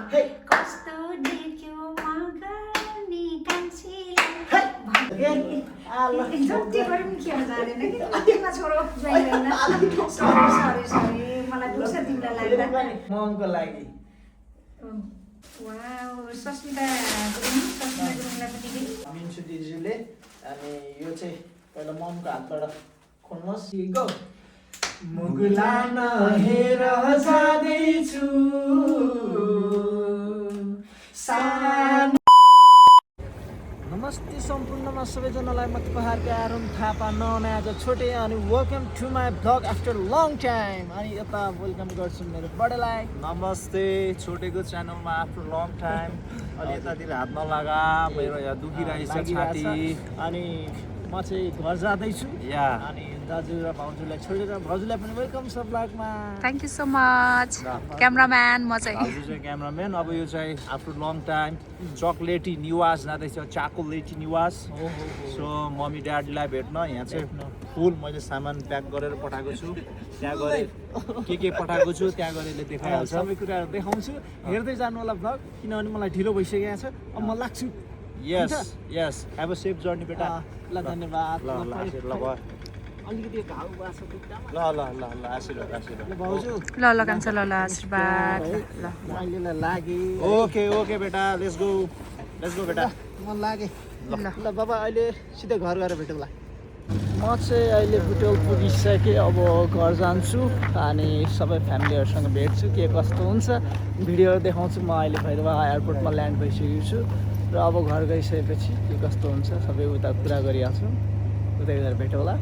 कस्तो देख्यो मगनी कान्छीले जति गरे पनि के जाँदैन कि अन्तिममा छोरो जाइदैन सरी मलाई दुख्छ तिमीलाई लाग्दा ममको लागि वाउ सस्मिता गुरुङलाई पनि दिदी मिन्सु दिदीले अनि यो चाहिँ पहिला ममको हातबाट खोल्नुहोस् गो मुगुलान हेर जाँदैछु नमस्ते सम्पूर्णमा सबैजनालाई म पहाडको आरुम थापा नयाँ आज छोटे अनि welcome to my blog after long time अनि यता वेलकम गर्छु मेरो बडेलाई नमस्ते छोटेको च्यानलमा आफ्टर लङ टाइम अलि यतातिर हात नलगा मेरो यहाँ दुखिरहेछ छाती अनि म चाहिँ घर जाँदैछु या अनि दाजु र भाउजूलाई छोडेर भाउजूलाई पनि वेलकम छ ब्लगमा thank you so much cameraman म चाहिँ हजुर चाहिँ क्यामराम्यान अब यो चाहिँ आफ्टर लङ टाइम चक्लेटी निवास जाँदैछ चाकोलेटी निवास सो मम्मी ड्याडीलाई भेट्न यहाँ चाहिँ फुल मैले सामान प्याक गरेर पठाएको छु त्यहाँ गएर के पठाएको छु त्यहाँ गएर देखाइहाल्छ सबै कुराहरू देखाउँछु हेर्दै जानु होला ब्लग किनभने मलाई ढिलो भइसकेको छ अब म लाग्छु यस यस हेभ अ सेफ जर्नी बेटा ल धन्यवाद ल ल आशीर्वाद ल भयो अलिकति घाउ भएको छ खुट्टामा ल ल ल ल आशीर्वाद आशीर्वाद भाउजू ल ल कान्छ ल आशीर्वाद ल अहिले लागे ओके ओके बेटा लेट्स गो बेटा म लागे ल ल बाबा अहिले सिधै घर गएर भेटौँला म चाहिँ अहिले बुटोल पुगिसकेँ अब घर जान्छु अनि सबै फ्यामिलीहरूसँग भेट्छु के कस्तो हुन्छ भिडियो देखाउँछु म अहिले भैरवा एयरपोर्टमा ल्यान्ड भइसकेको छु र अब घर गइसकेपछि के कस्तो हुन्छ सबै उता कुरा गरिहाल्छु उतै गएर भेटौँला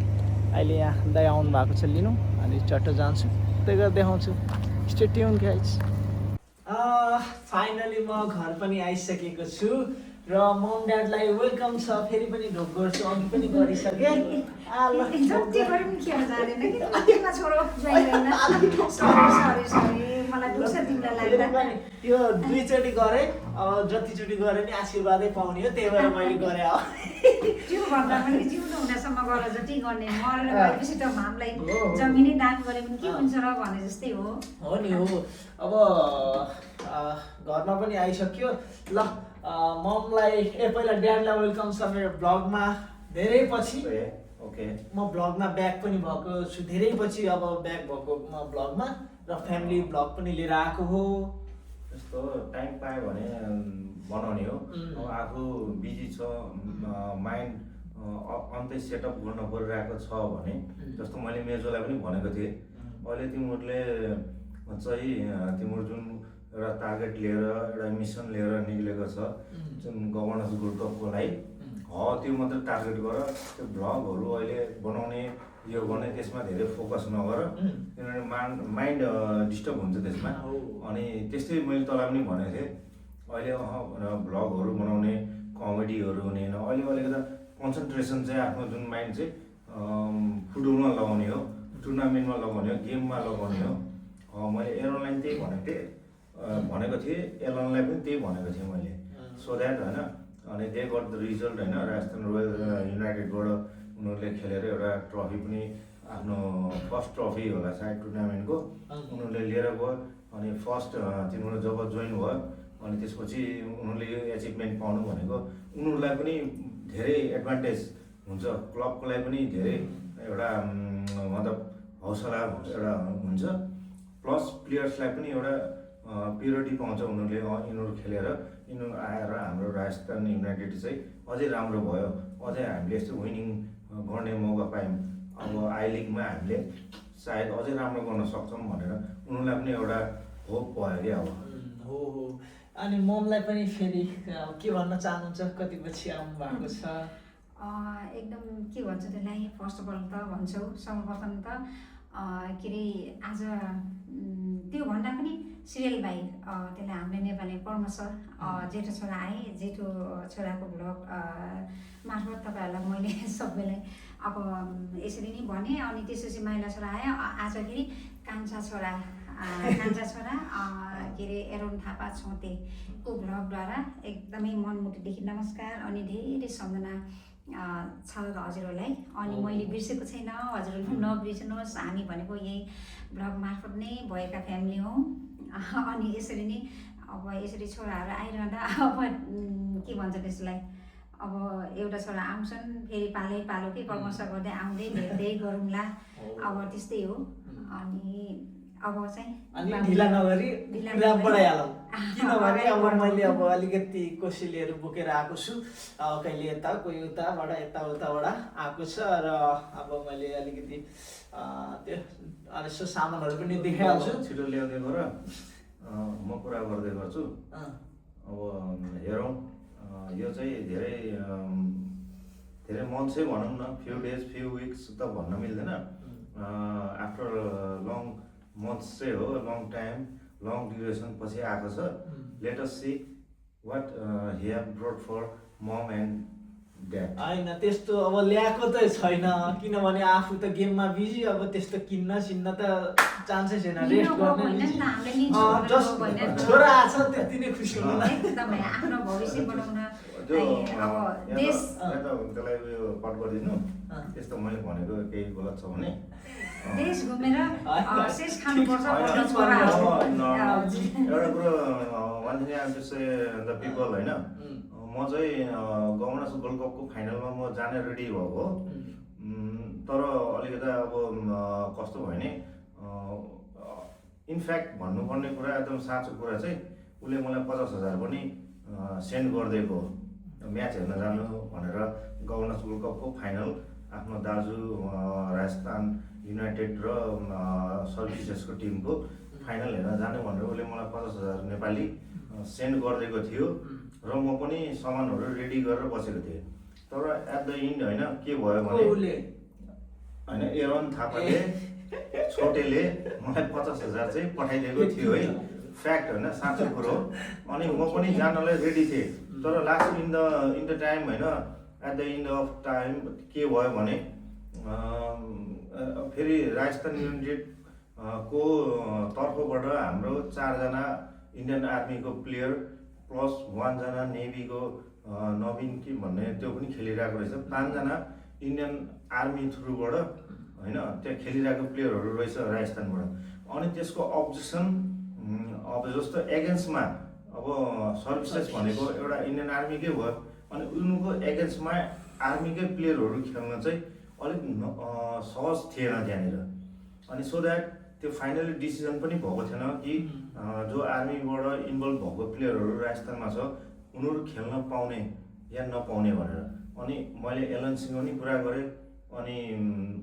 अहिले यहाँ दाइ आउनु भएको छ लिनु अनि चट्ट जान्छु उतै गएर देखाउँछु स्टे ट्युन गाइज फाइनली म घर पनि आइसकेको छु र मम ड्याडलाई वेलकम छ फेरि पनि ढोक गर्छु अघि पनि गरिसकेँ जति गरे पनि के जाँदैन कि अन्तिममा छोरो जाइदैन सरी मलाई दुख्छ तिमीलाई लाग्दा यो दुईचोटि गरेँ अब जतिचोटि गरेँ नि आशीर्वादै पाउने हो त्यही भएर मैले गरेँ अब जिउ भन्दा पनि जिउनु हुँदासम्म गर जति गर्ने मरेर गएपछि त हामीलाई जमिनै दान गरे पनि के हुन्छ र भने जस्तै हो नि हो अब घरमा पनि आइसक्यो ल ममलाई पहिला ड्याडलाई वेलकम छ मेरो ब्लगमा धेरै पछि ओके म ब्लगमा ब्याक पनि भएको छु धेरै पछि अब ब्याक भएको म ब्लगमा र फ्यामिली ब्लग पनि लिएर आएको हो यस्तो टाइम पायो भने बनाउने हो अब आफू बिजी छ माइन्ड अन्तै सेटअप गर्न परिरहेको छ भने जस्तो मैले मेजोलाई पनि भनेको थिएँ अहिले तिमीहरूले चाहिँ तिम्रो जुन एउटा टार्गेट लिएर एउटा मिसन लिएर निक्लेको छ जुन गभर्नेन्स गुड कपको लागि त्यो मात्रै टार्गेट गर त्यो भ्लगहरू अहिले बनाउने यो गर्ने त्यसमा धेरै फोकस नगर किनभने माइन्ड डिस्टर्ब हुन्छ त्यसमा अनि त्यस्तै मैले तँलाई पनि भनेको थिएँ अहिले भ्लगहरू बनाउने कमेडीहरू हुने होइन अहिले अलिकति कन्सन्ट्रेसन चाहिँ आफ्नो जुन माइन्ड चाहिँ फुटबलमा लगाउने हो टुर्नामेन्टमा लगाउने हो गेममा लगाउने हो मैले एरोनलाई त्यही भनेको थिएँ एलोनलाई पनि त्यही भनेको थिएँ मैले सो द्याट होइन अनि दे गट द रिजल्ट होइन राजस्थान रोयल युनाइटेडबाट उनीहरूले खेलेर एउटा ट्रफी पनि आफ्नो फर्स्ट ट्रफी होला सायद टुर्नामेन्टको उनीहरूले लिएर गयो अनि फर्स्ट तिनीहरू जब जोइन भयो अनि त्यसपछि उनीहरूले यो एचिभमेन्ट पाउनु भनेको उनीहरूलाई पनि धेरै एडभान्टेज हुन्छ क्लबको लागि पनि धेरै एउटा मतलब हौसला एउटा हुन्छ प्लस प्लेयर्सलाई पनि एउटा प्योरिटी पाउँछ उनीहरूले यिनीहरू खेलेर यिनीहरू आएर हाम्रो राजस्थान युनाइटेड चाहिँ अझै राम्रो भयो अझै हामीले यस्तो विनिङ गर्ने मौका पायौँ अब आई लिगमा हामीले सायद अझै राम्रो गर्न सक्छौँ भनेर उनीहरूलाई पनि एउटा होप भयो क्या अब हो अनि ममलाई पनि फेरि के भन्न चाहनुहुन्छ कति पछि आउनु भएको छ एकदम के भन्छ त्यसलाई फर्स्ट अफ अल त भन्छौ सर्वप्रथम त के अरे आज त्यो भन्दा पनि सिरियल भाइ त्यसलाई हामीले नेपाली पढ्न सर जेठो छोरा आए जेठो छोराको भ्लग मार्फत तपाईँहरूलाई मैले सबैलाई अब यसरी नै भने अनि त्यसपछि माइला छोरा आयो आजखेरि कान्छा छोरा के अरे एरोन थापा छोतेको भ्लगद्वारा एकदमै मनमुटुदेखि नमस्कार अनि धेरै सम्झना छ हजुरहरूलाई अनि मैले बिर्सेको छैन हजुरहरूले नबिर्सनुहोस् हामी भनेको यही ब्लग मार्फत नै भएका फ्यामिली हौँ अनि यसरी नै अब यसरी छोराहरू आइरहँदा अब के भन्छ त्यसलाई अब एउटा छोरा आउँछन् फेरि पालो के कर्मश गर्दै आउँदै भेट्दै गरौँला अब त्यस्तै हो। अनि अब चाहिँ अनि ढिला नगरी कुरा बढाइहालौँ किनभने अब बढाउँ। मैले अब अलिकति कोसेलीहरू बोकेर आएको छु कहिले यता कोही उताबाट यताउताबाट आएको छ र अब मैले अलिकति त्यो यसो सामानहरू पनि देखाइहाल्छु। छिटो ल्याउँदै गर म कुरा गर्दै गर्छु। अब हेरौँ यो चाहिँ धेरै मन्थ्सै भनौँ न, फ्यु विक्स त भन्न मिल्दैन। आफ्टर लङ मन्थ्स चाहिँ हो, लङ टाइम लङ ड्युरेसन पछि आएको छ। Let us see what he have brought for mom and dad. होइन त्यस्तो अब ल्याएको त छैन किनभने आफू त गेममा बिजी, अब त्यस्तो किन्न सिन्न त चान्सै छैन, रेस्ट गर्ने बिजी। जस्ट छोरा आछ त्यति नै खुसी हुनु न। एकदमै आफ्नो भविष्य बनाउन त्यो अब देश त्यसलाई उयो कट गरिदिनु। त्यस्तो मैले भनेको केही गलत छ भने देश घुमेर शेष खानुपर्छ एउटा भन्ने छोराहरू कुरो one thing I am to say the people होइन, म चाहिँ गभर्नर्स गोल्ड कपको फाइनलमा म जाने रेडी भएको हो। तर अलिकति अब कस्तो भयो भने इनफ्याक्ट भन्नुपर्ने कुरा एकदम साँचो कुरा चाहिँ उसले मलाई 50,000 पनि सेन्ड गरिदिएको हो म्याच हेर्न जानु भनेर। गभर्नर्स गोल्ड कपको फाइनल आफ्नो दाजु राजस्थान युनाइटेड र सर्भिसेसको टिमको फाइनल हेर्न जानु भनेर उसले मलाई 50,000 नेपाली सेन्ड गरिदिएको थियो र म पनि सामानहरू रेडी गरेर बसेको थिएँ। तर एट द इन्ड होइन के भयो भने होइन एरोन थापाले छोटेले मलाई 50,000 चाहिँ पठाइदिएको थियो है, फ्याक्ट होइन, साँचो कुरो। अनि म पनि जानलाई रेडी थिएँ। तर लास्ट इन द टाइम होइन, at the end of time के भयो भने फेरि राजस्थान युनाइटेड को तर्फबाट हाम्रो 4 जना इन्डियन आर्मीको प्लेयर प्लस 1 जना नेभीको नवीन के भन्ने त्यो पनि खेलिरहेको रहेछ। 5 जना इन्डियन आर्मी थ्रुबाट होइन त्यहाँ खेलिरहेको प्लेयरहरू रहेछ राजस्थानबाट। अनि त्यसको अब्जेक्सन अब जस्तो एगेन्स्टमा अब सर्भिसेस भनेको एउटा इन्डियन आर्मीकै भयो, अनि उनको एगेन्स्टमा आर्मीकै प्लेयरहरू खेल्न चाहिँ अलिक सहज थिएन त्यहाँनिर। अनि सो द्याट त्यो फाइनली डिसिजन पनि भएको थिएन कि जो आर्मीबाट इन्भल्भ भएको प्लेयरहरू राजस्थानमा छ उनीहरू खेल्न पाउने या नपाउने भनेर। अनि मैले एलएनसँग पनि कुरा गरेँ, अनि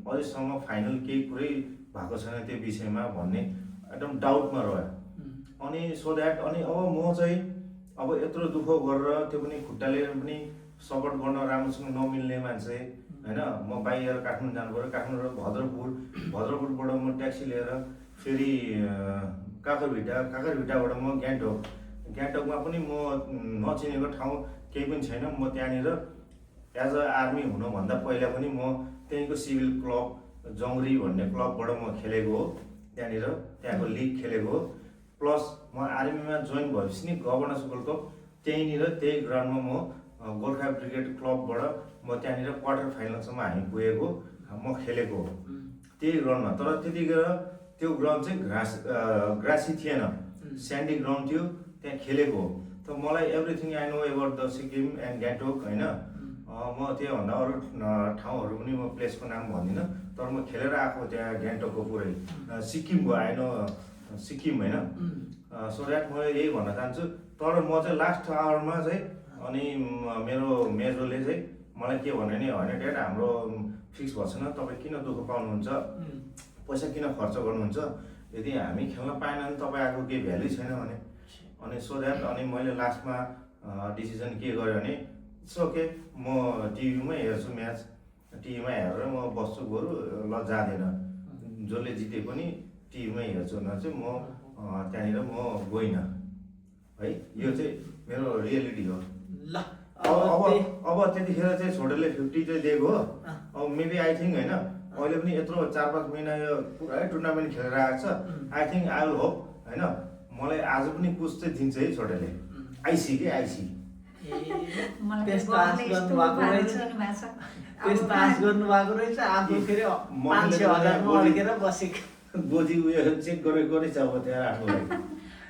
अझैसम्म फाइनल केही कुरै भएको छैन त्यो विषयमा भन्ने एकदम डाउटमा रह्यो। अनि सो द्याट अनि अब म चाहिँ अब यत्रो दुःख गरेर त्यो पनि खुट्टाले पनि सपोर्ट गर्न राम्रोसँग नमिल्ने मान्छे होइन, म बाहिर काठमाडौँ जानु पऱ्यो, काठमाडौँ भद्रपुरबाट म ट्याक्सी लिएर फेरि काकरभिटाबाट म गान्तोकमा पनि म नचिनेको ठाउँ केही पनि छैन। म त्यहाँनिर एज अ आर्मी हुनुभन्दा पहिला पनि म त्यहीँको सिभिल क्लब जङ्ग्री भन्ने क्लबबाट म खेलेको हो, त्यहाँको लिग खेलेको हो। प्लस म आर्मीमा जोइन भएपछि नि गभर्नर्स गोल्ड कप त्यही ग्राउन्डमा म गोर्खा ब्रिगेड क्लबबाट म त्यहाँनिर क्वार्टर फाइनलसम्म हामी पुगेको, म खेलेको हो त्यही ग्राउन्डमा। तर त्यतिखेर त्यो ग्राउन्ड चाहिँ ग्रासी थिएन, स्यान्डी ग्राउन्ड थियो, त्यहाँ खेलेको हो। त मलाई everything I know about the Sikkim and Gangtok होइन। म त्योभन्दा अरू ठाउँहरू पनि म प्लेसको नाम भन्दिनँ, तर म खेलेर आएको त्यहाँ गान्तोकको पुरै सिक्किमको आई नो सिक्किम होइन। सो द्याट म यही भन्न चाहन्छु। तर म चाहिँ लास्ट आवरमा चाहिँ अनि मेरो मेजोले चाहिँ मलाई के भन्यो भने होइन ड्याड हाम्रो फिक्स भएको छैन, तपाईँ किन दुःख पाउनुहुन्छ, पैसा किन खर्च गर्नुहुन्छ, यदि हामी खेल्न पाएन भने तपाईँको केही भ्याल्यु छैन भने। अनि सो द्याट अनि मैले लास्टमा डिसिजन के गरेँ भने इट्स ओके म टिभीमै हेर्छु म्याच, टिभीमा हेरेर म बस्छु, बरु ल जाँदैन जसले जिते पनि टिभीमै हेर्छु भनेर चाहिँ म त्यहाँनिर म गइनँ है। यो चाहिँ मेरो रियालिटी हो। ल अब त्यतिखेर चाहिँ छोडेले 50 चाहिँ दिएको हो। अब मेबी आई थिङ्क होइन अहिले पनि यत्रो 4-5 महिना यो पुरै टुर्नामेन्ट खेलेर आएको छ। I think I will hope होइन मलाई आज पनि कुछ चाहिँ दिन्छ है छोडेले। आइसी के आइसी त्यस्तो आश गर्नुभएको रहेछ आफू फेरि 5-6 हजारमा अड्केर बसेको गोजी उयो चेक गरेको रहेछ अब त्यहाँ राख्नुलाई।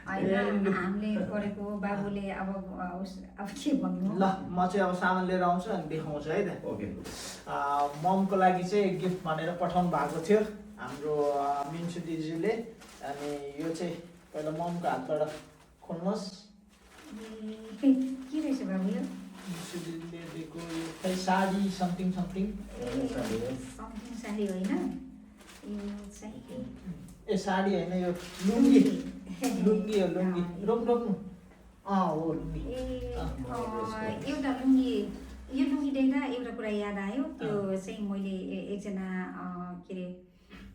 होइन हामीले गरेको बाबुले अब के भन्नु ल म चाहिँ अब सामान लिएर आउँछु अनि देखाउँछु है त। ओके ममको लागि चाहिँ गिफ्ट भनेर पठाउनु भएको थियो हाम्रो मिन्सु दिदीले। अनि यो चाहिँ पहिला ममको हातबाट खोल्नुहोस्। के रहेछ बाबु यो मिन्सु दिदीले दिएको यो खै sari something something something sari होइन यो चाहिँ ए साडी होइन यो लुङ्गी लुङ्गी हो लुङ्गी रोक्नु हो लुङ्गी। एउटा लुङ्गी यो लुङ्गी देख्दा एउटा कुरा याद आयो त्यो चाहिँ मैले एकजना के अरे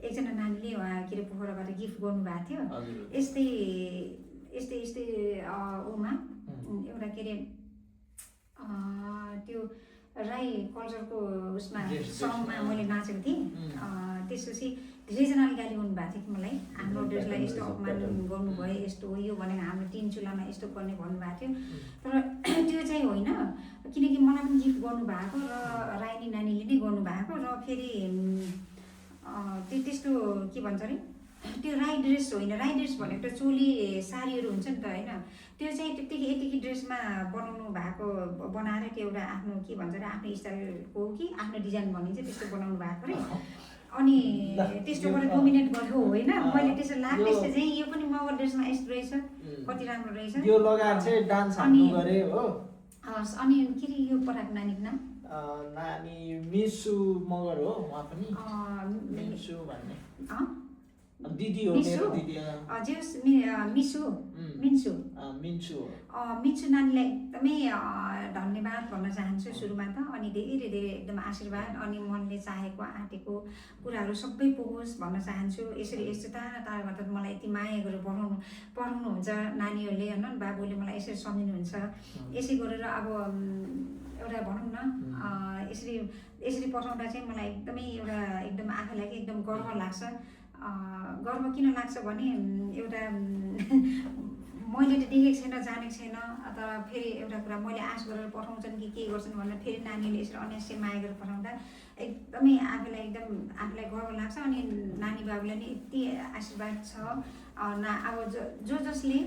एकजना नानीले के अरे पोखराबाट गिफ्ट गर्नुभएको थियो यस्तै यस्तै यस्तै उमा एउटा के अरे त्यो राई कल्चरको उसमा सङमा मैले नाचेको थिएँ त्यसपछि धेरैजनाले गाली गर्नुभएको थियो कि मलाई हाम्रो ड्रेसलाई यस्तो अपमान गर्नुभयो यस्तो हो यो भनेर हाम्रो 3 चुलामा यस्तो गर्ने भन्नुभएको थियो तर त्यो चाहिँ होइन किनकि मलाई पनि गिफ्ट गर्नुभएको र राईनी नानीले नै गर्नुभएको र फेरि त्यस्तो के भन्छ अरे त्यो राई ड्रेस होइन राई ड्रेस भनेको त चोली साडीहरू हुन्छ नि त होइन त्यो चाहिँ त्यतिकै यतिकै ड्रेसमा बनाउनु भएको बनाएर त्यो एउटा आफ्नो के भन्छ अरे आफ्नो स्टाइलको कि आफ्नो डिजाइन भनिन्छ त्यस्तो बनाउनु भएको अरे अनि त्यस्तो गरेर डोमिनेट गरेको होइन मैले त्यसो लाग्दैछ चाहिँ यो पनि मगर ड्रेसमा यस्तो रहेछ कति राम्रो रहेछ यो लगाएर चाहिँ डान्स हान्नु गरे हो। अनि के अरे यो पढाएको नानीको नाम नानी मिसु मगर हो उहाँ पनि मिसु भन्ने दिदी हो मेरो दिदी मिसु मिन्सु मिन्सु मिन्सु नानीलाई एकदमै धन्यवाद भन्न चाहन्छु सुरुमा त अनि धेरै धेरै एकदम आशीर्वाद अनि मनले चाहेको आँटेको कुराहरू सबै पुगोस् भन्न चाहन्छु। यसरी यस्तो टाढा टाढाबाट मलाई यति माया गरेर पढाउनुहुन्छ नानीहरूले होइन बाबुले मलाई यसरी सम्झिनुहुन्छ यसै गरेर अब एउटा भनौँ न यसरी पठाउँदा चाहिँ मलाई एकदमै एउटा एकदम आफूलाई एकदम गर्व लाग्छ। गर्व किन लाग्छ भने एउटा मैले त देखेको छैन जानेको छैन तर फेरि एउटा कुरा मैले आश गरेर पठाउँछन् कि के गर्छन् भनेर फेरि नानीले यसरी अनायासै माया गरेर पठाउँदा एकदमै आफूलाई गर्व लाग्छ। अनि नानी बाबुलाई नि यति आशीर्वाद छ अब जसले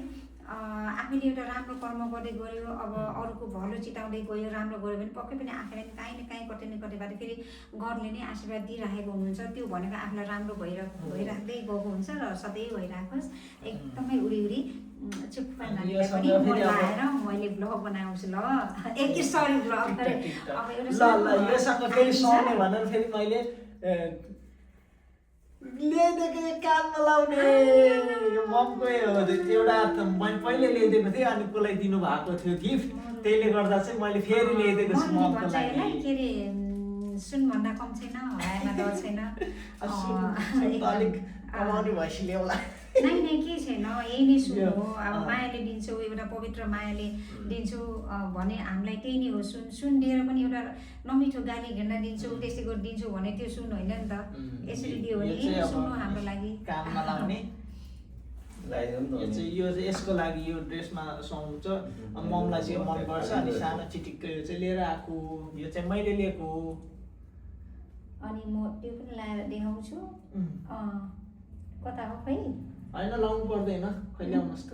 आफूले एउटा राम्रो कर्म गर्दै गयो अब अरूको भलो चिताउँदै गयो राम्रो गऱ्यो भने पक्कै पनि आफूलाई काहीँ न काहीँ कतै न कतैबाट फेरि गडले नै आशीर्वाद दिइराखेको हुनुहुन्छ त्यो भनेको आफूलाई राम्रो भइराख्दै गएको हुन्छ र सधैँ भइराखोस् एकदमै उडी चुप्पा नानीलाई पनि मन लाएर मैले ब्लग बनाउँछु ल सरी ब्लग अब ल योसँग फेरि सुने भनेर फेरि मैले ल्याइदिएको कानमा लाउने ममको एउटा मैले पहिले ल्याइदिएको थिएँ अनि कसलाई दिनु भएको थियो गिफ्ट त्यसले गर्दा चाहिँ मैले फेरि ल्याइदिएको छु ममको लागि। के अरे सुनभन्दा कम छैन हराएमा डर छैन अलिक कमाउने भएपछि ल्याउला नै के छैन यही नै सुन हो अब मायाले दिन्छौ एउटा पवित्र मायाले दिन्छौ भने हामीलाई त्यही नै हो सुन दिएर पनि एउटा नमिठो गाली घेर्न दिन्छौ त्यस्तै गरी दिन्छौ भने त्यो सुन होइन नि त यसरी दियो भने यही सुन हो हाम्रो लागि काममा लाउने यो चाहिँ यसको लागि यो ड्रेसमा सुहाउँछ ममलाई चाहिँ मनपर्छ अनि सानो चिटिक्कै यो चाहिँ लिएर आएको यो चाहिँ मैले लिएको अनि म त्यो पनि लाएर देखाउँछु कता हो खै होइन लाउनु पर्दैन खै ल्याउनुहोस् त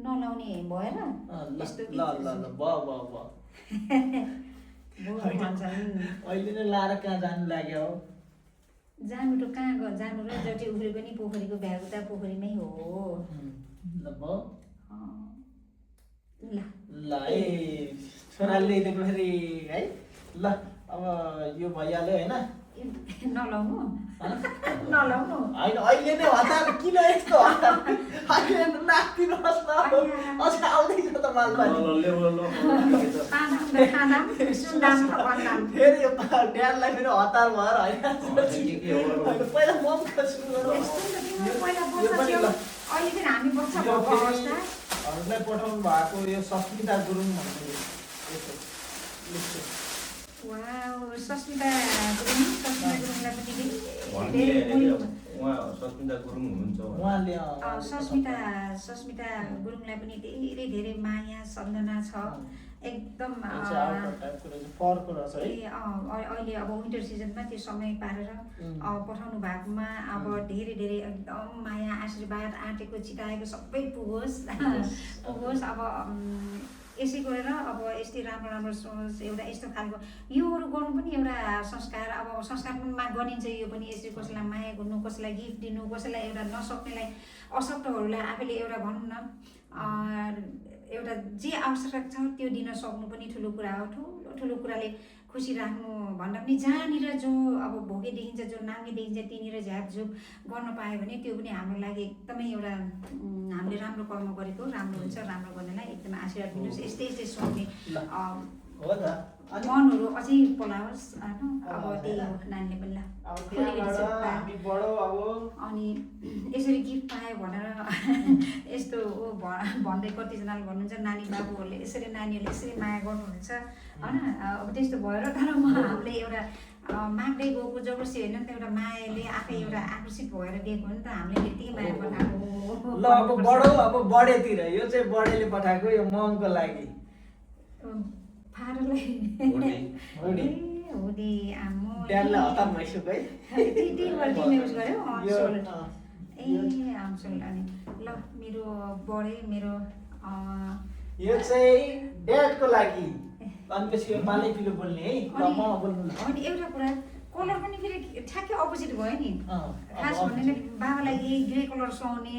नलाउने भएर अहिले नै लाएर कहाँ जानु लाग्यो हो जानु त कहाँ जानु र जति उफ्रे पनि पोखरीको भ्यागुता पोखरीमै हो ल ए छोराले ल्याइदिएको फेरि है ल अब यो भइहाल्यो होइन नलाउनु होइन अहिले नै हतार किन यस्तो हतार अहिले नाच्दिनुहोस् न अझ आउँदैछ त मालबारी फेरि ड्याडलाई फेरि हतार भएर होइन पहिला ममका सुरु गरौँ हरूलाई पठाउनु भएको यो सस्मिता गुरुङ भन्ने सस्मिता गुरुङलाई पनि धेरै धेरै माया सम्झना छ एकदम फरको रहेछ है। अहिले अब विन्टर सिजनमा त्यो समय पारेर पठाउनु भएकोमा अब धेरै धेरै एकदम माया आशीर्वाद आँटेको चिताएको सबै पुगोस् पुगोस्। अब यसै गरेर अब यस्तै राम्रो राम्रो सोच एउटा यस्तो खालको योहरू गर्नु पनि एउटा संस्कार। अब संस्कारमा गनिन्छ यो पनि। यसरी कसैलाई माया गर्नु, कसैलाई गिफ्ट दिनु, कसैलाई एउटा नसक्नेलाई अशक्तहरूलाई आफैले एउटा भनौँ न एउटा जे आवश्यकता छ त्यो दिन सक्नु पनि ठुलो कुरा हो। ठुलो ठुलो कुराले खुसी राख्नु भन्दा पनि जहाँनिर जो अब भोगे देखिन्छ, जो नाङ्गे देखिन्छ, त्यहीँनिर झापझुप गर्न पायो भने त्यो पनि हाम्रो लागि एकदमै एउटा हामीले राम्रो कर्म गरेको राम्रो हुन्छ। राम्रो गर्नेलाई एकदमै आशीर्वाद दिनुहोस्। यस्तै यस्तै सोच्ने मनहरू अझै पलाओस् होइन। अब त्यही हो नानीले पनि अनि यसरी गिफ्ट पायो भनेर यस्तो भन्दै कतिजनाले भन्नुहुन्छ नानी बाबुहरूले यसरी नानीहरूले यसरी माया गर्नुहुन्छ होइन। अब त्यस्तो भएर तर हामीले एउटा माग्दै गएको जबरसी होइन नि त, एउटा मायाले आफै एउटा आकर्षित भएर दिएको हो नि त। हामीले त्यतिकै माया पठाएको ल। अब बडेतिर यो चाहिँ बडेले पठाएको यो ममको लागि फारोलाई हुदी आम्मो ड्यानलाई हतार भइसक्यो है। त्यही गर्दै युज गर्यो अनसोल अनसोल। अनि ल मेरो बडे मेरो यो चाहिँ ड्याडको लागि। अनि त्यसको पालै पिलो बोल्ने है। अनि एउटा कुरा कलर पनि फेरि ठ्याक्कै अपोजिट भयो नि। खास भन्ने बाबालाई यही ग्रे कलर सुहाउने,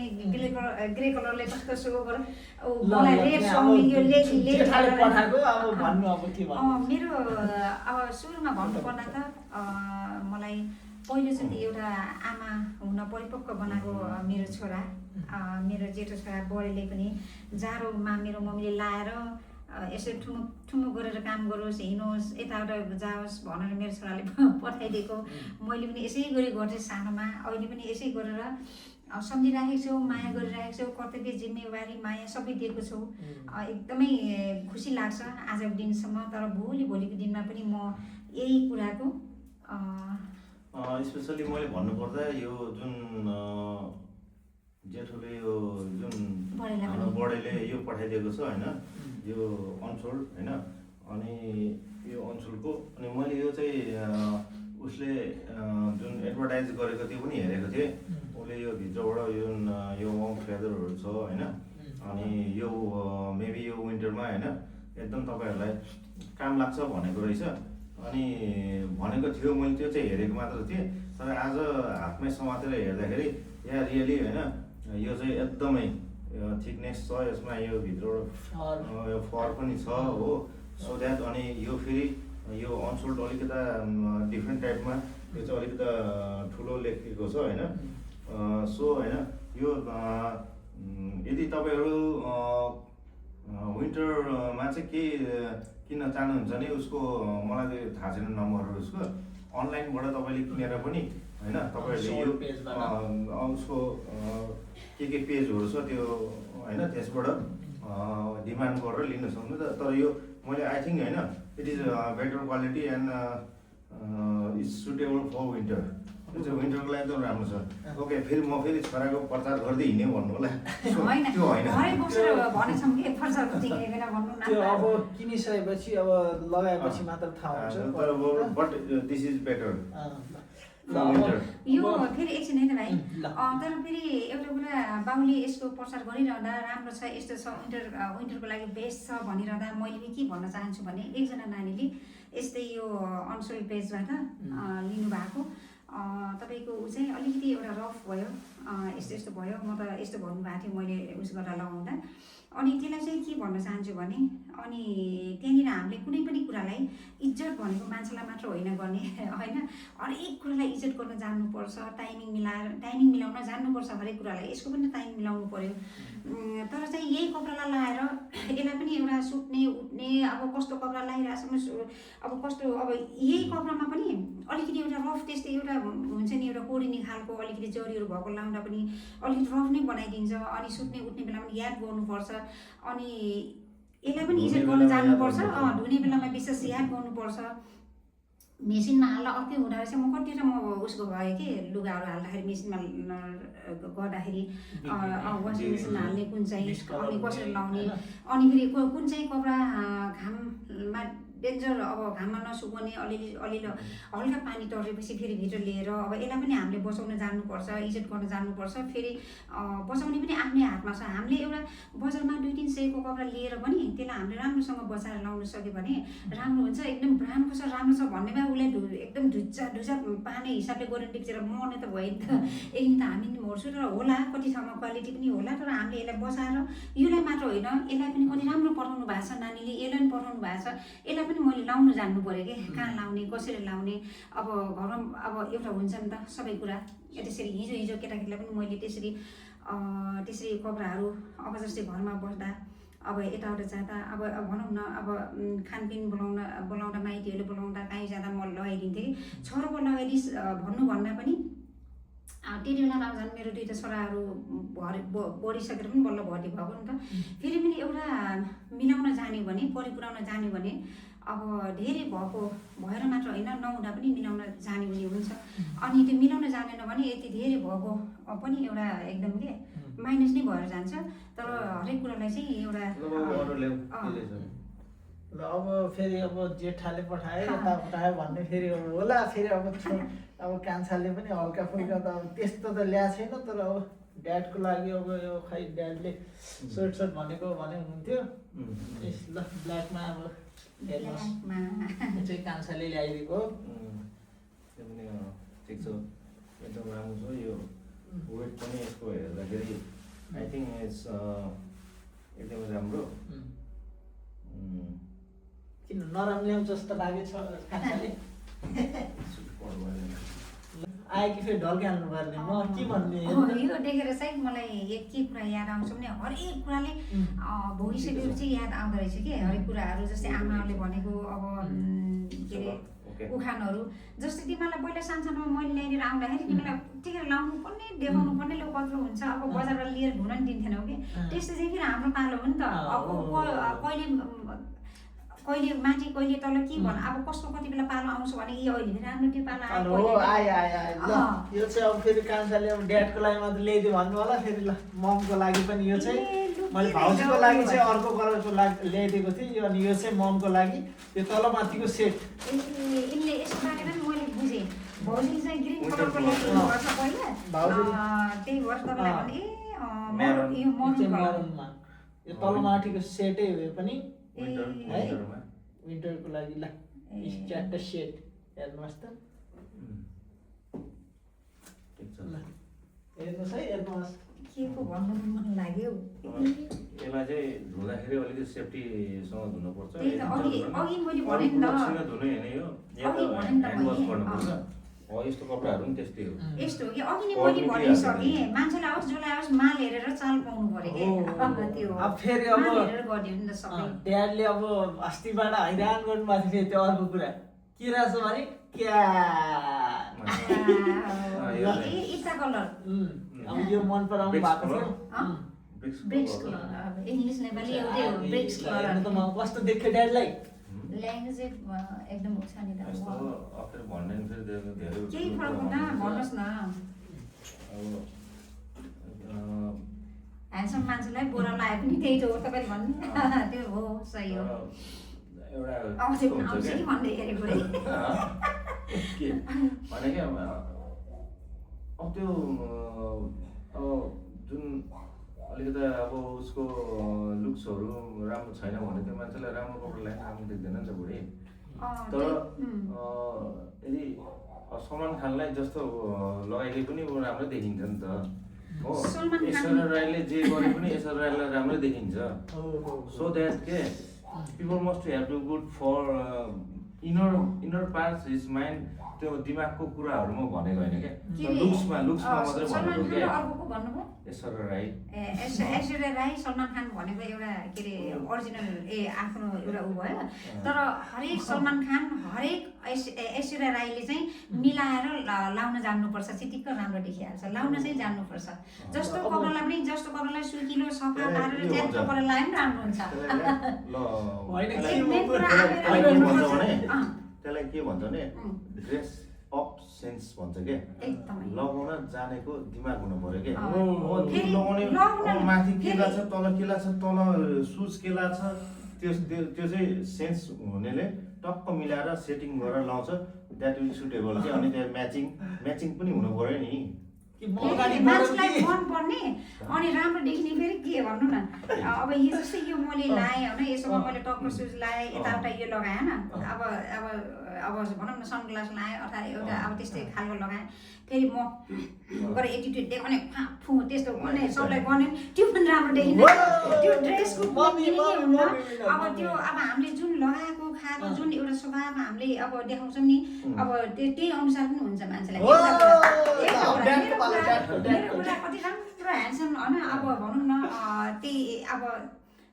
ग्रे कलरले कस्तो सो गर मलाई रेड सुहाउने यो मेरो अब सुरुमा भन्नुपर्दा त मलाई पहिलोचोटि एउटा आमा हुन परिपक्व बनाएको मेरो छोरा, मेरो जेठो छोरा बडेले पनि जाडोमा मेरो मम्मीले लाएर यसो ठुमुक गरेर काम गरोस्, हिँडोस्, यताउता जाओस् भनेर मेरो छोराले पठाइदिएको। मैले पनि यसै गरी गर्थेँ सानोमा। अहिले पनि यसै गरेर सम्झिराखेको छु, माया गरिराखेको छु, कर्तव्य जिम्मेवारी माया सबै दिएको छु। एकदमै खुसी लाग्छ आजको दिनसम्म। तर भोलिको दिनमा पनि म यही कुराको स्पेसली मैले भन्नुपर्दा यो जुन जेठोले यो जुन बडेले यो पठाइदिएको छ होइन, यो अनसोल्ड होइन। अनि यो अनसोल्डको अनि मैले यो चाहिँ उसले जुन एडभर्टाइज गरेको त्यो पनि हेरेको थिएँ। उसले यो भित्रबाट यो वार्म फेदरहरू छ होइन। अनि यो मेबी यो विन्टरमा होइन एकदम तपाईँहरूलाई काम लाग्छ भनेको रहेछ। अनि भनेको थियो, मैले त्यो चाहिँ हेरेको मात्र थिएँ। तर आज हातमै समातेर हेर्दाखेरि या रियली होइन यो चाहिँ एकदमै थिकनेस छ यसमा, यो भित्रबाट यो फर पनि छ हो। सो द्याट अनि यो फेरि यो अनसोल्ड अलिकता डिफ्रेन्ट टाइपमा यो चाहिँ अलिकता ठुलो लेखेको छ होइन। सो होइन यो यदि तपाईँहरू विन्टरमा चाहिँ के किन्न चाहनुहुन्छ भने उसको मलाई चाहिँ थाहा छैन नम्बरहरू उसको। अनलाइनबाट तपाईँले किनेर पनि होइन तपाईँहरूले यो उसको के पेजहरू छ त्यो होइन त्यसबाट डिमान्ड गरेर लिन सक्नुहुन्छ। तर यो मैले आई थिङ्क होइन it is better quality and is suitable for winter. त्यो चाहिँ विन्टरको लागि एकदम राम्रो छ। ओके, फेरि म फेरि छोराको प्रचार गर्दै हिँड्ने भन्नु होला त्यो होइन। त्यो अब किनिसकेपछि अब लगाएपछि मात्र थाहा हुन्छ। बट दिस इज बेटर यो फेरि एकछिन होइन भाइ। तर फेरि एउटा कुरा बाउले यसको प्रचार गरिरहँदा राम्रो छ, यस्तो छ, विन्टरको लागि बेस्ट छ भनिरहँदा मैले पनि के भन्न चाहन्छु भने एकजना नानीले यस्तै यो अनसोल पेजबाट लिनुभएको तपाईँको ऊ चाहिँ अलिकति एउटा रफ भयो, यस्तो यस्तो भयो। म त यस्तो भन्नुभएको थियो मैले उस गरेर लगाउँदा। अनि त्यसलाई चाहिँ के भन्न चाहन्छु भने अनि त्यहाँनिर हामीले कुनै पनि कुरालाई इज्जत भनेको मान्छेलाई मात्र होइन गर्ने होइन, हरेक कुरालाई इज्जत गर्न जान्नुपर्छ। टाइमिङ मिलाउन जान्नुपर्छ हरेक कुरालाई। यसको पनि टाइम मिलाउनु पर्यो। तर चाहिँ यही कपडालाई लाएर यसलाई पनि एउटा सुत्ने उठ्ने अब कस्तो कपडा लगाइरहेको अब कस्तो अब यही कपडामा पनि अलिकति एउटा रफ त्यस्तै एउटा हुन्छ नि एउटा कोरिने खालको अलिकति जरीहरू भएको लाउँदा पनि अलिकति रफ नै बनाइदिन्छ। अनि सुत्ने उठ्ने बेला पनि याद गर्नुपर्छ। अनि यसलाई पनि इज्जत गर्न जान्नुपर्छ। धुने बेलामा विशेष याद गर्नुपर्छ। मेसिनमा हाल्दा अर्कै हुँदो रहेछ। म कतिवटा म उसको भएँ कि लुगाहरू हाल्दाखेरि मेसिनमा गर्दाखेरि वासिङ मेसिनमा हाल्ने कुन चाहिँ अनि कसरी लाउने अनि फेरि कुन चाहिँ कपडा घाममा डेन्जर अब घाममा नसुकाउने अलिअलि हल्का पानी तरेपछि फेरि भित्र लिएर अब यसलाई पनि हामीले बचाउन जान्नुपर्छ, इज्जत गर्न जान्नुपर्छ। फेरि बचाउने पनि आफ्नै हातमा छ। हामीले एउटा बजारमा 2-3 सयको कपडा लिएर पनि त्यसलाई हामीले राम्रोसँग बचाएर लाउन सक्यो भने राम्रो हुन्छ। एकदम ब्रान्डको छ राम्रो छ भन्ने भए उसलाई एकदम ढुजा पार्ने हिसाबले गऱ्यो टिप्चेर मर्ने त भयो नि त। एकदिन त हामी नि मर्छु तर होला कति ठाउँमा क्वालिटी पनि होला तर हामीले यसलाई बचाएर यसलाई मात्र होइन यसलाई पनि कति राम्रो पठाउनु भएको छ नानीले, यसलाई पनि पठाउनु भएको छ, यसलाई पनि मैले लाउनु जान्नु पऱ्यो कि कहाँ लाउने कसरी लाउने। अब घरमा अब एउटा हुन्छ नि त सबै कुरा। त्यसरी हिजो केटाकेटीलाई पनि मैले त्यसरी कपडाहरू अब जस्तै घरमा बस्दा अब यताउता जाँदा अब भनौँ न अब खानपिन बोलाउँदा माइतीहरूले बोलाउँदा कहीँ जाँदा म लगाइदिन्थेँ कि छोराको लगाइदिस् भन्नुभन्दा पनि त्यति बेला अब झन् मेरो 2टा छोराहरू बढिसकेर पनि बल्ल भर्ती भएको नि त। फेरि पनि एउटा मिलाउन जान्यो भने परिपुराउन जान्यो भने अब धेरै भएर मात्र होइन नहुँदा पनि मिलाउन जाने हुने हुन्छ। अनि त्यो मिलाउन जानेन भने यति धेरै भएको पनि एउटा एकदम के माइनस नै भएर जान्छ। तर हरेक कुरालाई चाहिँ एउटा ल अब फेरि अब जेठाले पठायो यता पठायो भन्ने फेरि होला। फेरि अब कान्छाले पनि हल्का फुल्का त अब त्यस्तो त ल्याएको छैन तर अब ड्याडको लागि अब यो खै ड्याडले सर्ट भनेको हुनुहुन्थ्यो। ल ब्ल्याकमा अब हेर्नुहोस् यो चाहिँ कान्छाले ल्याइदिएको ठिक छ एकदम राम्रो छ। यो वेट पनि यसको हेर्दाखेरि आई थिङ्क इट्स एकदमै राम्रो। किन नराम्रो ल्याउँछ जस्तो लागेछ कान्छाले आयो कि फेरि ढल्किहाल्नु पर्ने म के भन्ने। यो देखेर चाहिँ मलाई एक के कुरा याद आउँछ भने हरेक कुराले भोगिसकेपछि याद आउँदो रहेछ कि हरेक कुराहरू। जस्तै आमाहरूले भनेको अब के अरे उखानहरू जस्तै तिमीलाई पहिला सानसानोमा मैले ल्याइदिएर आउँदाखेरि तिमीलाई टिकेर लाउनु पर्ने देखाउनु पर्ने लो कत्रो हुन्छ अब बजारबाट लिएर धुन नि दिन्थेनौ कि। त्यस्तो चाहिँ फेरि हाम्रो पालो हो नि त। अब कहिले माथि कहिले तल के भन अब कसको कति बेला पालो आउँछ भने यो अहिले फेरि राम्रो त्यो पालो आयो। यो चाहिँ अब फेरि कान्छाले अब ड्याडको लागि मात्र ल्याइदियो भन्नु होला। फेरि ल ममको लागि पनि यो चाहिँ मैले भाउजूको लागि चाहिँ अर्को कलरको ल्याइदिएको थिएँ अनि यो चाहिँ ममको लागि यो तलमाथिको सेट। यसले यसको बारेमा पनि मैले बुझेँ भाउजूले चाहिँ ग्रिन कलरको ल्याइदिनु पर्छ पहिला त्यही भएर तपाईँलाई भने यो मरुनमा यो तलमाथिको सेटै हो यो पनि विन्टरको लागि। ल 4टा सेट हेर्नुहोस् त हेर्नुहोस् है हेर्नुहोस् के को भन्नु मन लाग्यो। यसलाई चाहिँ धुँदाखेरि अलिकति सेफ्टीसँग धुनुपर्छ। अघि मैले भने नि त धुनु होइन यो ह्यान्ड वास गर्नुपर्छ। यस्तो कपडाहरू पनि त्यस्तै हो। यस्तो हो कि अघि नै मैले भनिसकेँ मान्छेलाई आओस् जसलाई आओस् माल हेरेर चाल पाउनु पर्यो कि त्यो अब फेरि अब हेरेर गरिदियो नि त सबै। ड्याडले अब अस्तिबाट हैरान गर्नुभएको थियो त्यो अर्को कुरा के रहेछ भने क्या इच्छा कलर अब यो मन पराउनु भएको थियो। ब्रिक्स कलर इङ्ग्लिस नेपाली एउटै हो ब्रिक्स कलर। त म कस्तो देख्यो ड्याडलाई ल्याङ्ग्वेज एकदम छ नि त। अफर भन्ने फेरि धेरै केही फरक हुँदैन भन्नुहोस् न। ह्यान्डसम मान्छेलाई बोरा लाए पनि त्यही त हो तपाईँले भन्नु त्यो हो सही हो। आउँछ कि भन्दै हेरेको भने क्या अब त्यो जुन अलिकति अब उसको लुक्सहरू राम्रो छैन भने त्यो मान्छेलाई राम्रो कपडा लगाएर राम्रो देख्दैन नि त बुढी। तर यदि सलमान खानलाई जस्तो लगाइदिए पनि ऊ राम्रो देखिन्छ नि त हो। ऐश्वर्या राईले जे गरे पनि ऐश्वर्या राईलाई राम्रै देखिन्छ। सो द्याट के people must have to good for inner parts his mind त्यो दिमागको कुराहरू म भनेको होइन क्या लुक्समा मात्रै भनेको क्या। ऐश्वर्या राई ऐश्वर्या राई सलमान खान भनेको एउटा के अरे ओरिजिनल आफ्नो एउटा ऊ भयो। तर हरेक सलमान खान हरेक ऐश्वर्या राईले चाहिँ मिलाएर लाउन जान्नुपर्छ चिटिक्क राम्रो देखिहाल्छ। लाउन चाहिँ जान्नुपर्छ। जस्तो कपडालाई पनि जस्तो कपडालाई सुकिलो सफा पारेर च्याट कपडा लगाए पनि राम्रो हुन्छ। त्यसलाई के भन्छ भने ड्रेस अप सेन्स भन्छ के एकदमै लगाउन जानेको दिमाग हुनु पर्यो के फेरि लगाउने लगाउन माथि के फेरि- लाग्छ तल के लाग्छ तल सुज के लाग्छ त्यो चाहिँ सेन्स हुनेले टक्क मिलाएर सेटिङ गरेर लाउँछ द्याट विल सुटेबल के अनि त्यहाँ म्याचिङ पनि हुनु पर्यो नि फेरि मान्छेलाई मन पर्ने अनि राम्रो देखिने फेरि के भन्नु न अब यो जस्तै यो मैले लाएँ होइन यसोमा मैले टक्क सुज लाएँ यताउता यो लगाएँ होइन अब भनौँ न सनग्लास लाएँ अथवा एउटा अब त्यस्तै खालको लगाएँ फेरि म गएर एटिट्युड देखाउने फु त्यस्तो गर्ने सबलाई गर्ने त्यो पनि राम्रो देखिँदैन त्यो ड्रेसको मिनिङ हुन्न अब त्यो अब हामीले जुन लगाएको खाएको जुन एउटा स्वभाव हामीले अब देखाउँछौँ नि अब त्यही अनुसार पनि हुन्छ मान्छेलाई मेरो कुरा कति राम्रो ह्यान्डसम होइन अब भनौँ न त्यही अब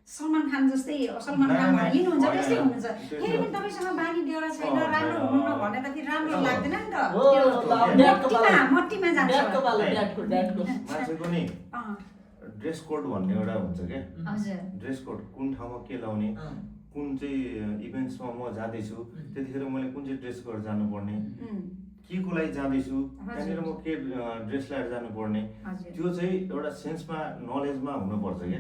सलमान खान जस्तै सलमान खान भनेर लिनुहुन्छ त्यस्तै हुनुहुन्छ फेरि पनि तपाईँसँग बानी बेहोरा छैन राम्रो हुनुहुन्न भने त फेरि राम्रो लाग्दैन नि त मट्टीमा जान्छ मान्छेको नि ड्रेस कोड भन्ने एउटा हुन्छ क्या हजुर ड्रेस कोड कुन ठाउँमा के लाउने कुन चाहिँ इभेन्ट्समा म जाँदैछु त्यतिखेर मैले कुन चाहिँ ड्रेस कोड जानुपर्ने के को लागि जाँदैछु त्यहाँनिर म के ड्रेस लगाएर जानुपर्ने त्यो चाहिँ एउटा सेन्समा नलेजमा हुनुपर्छ क्या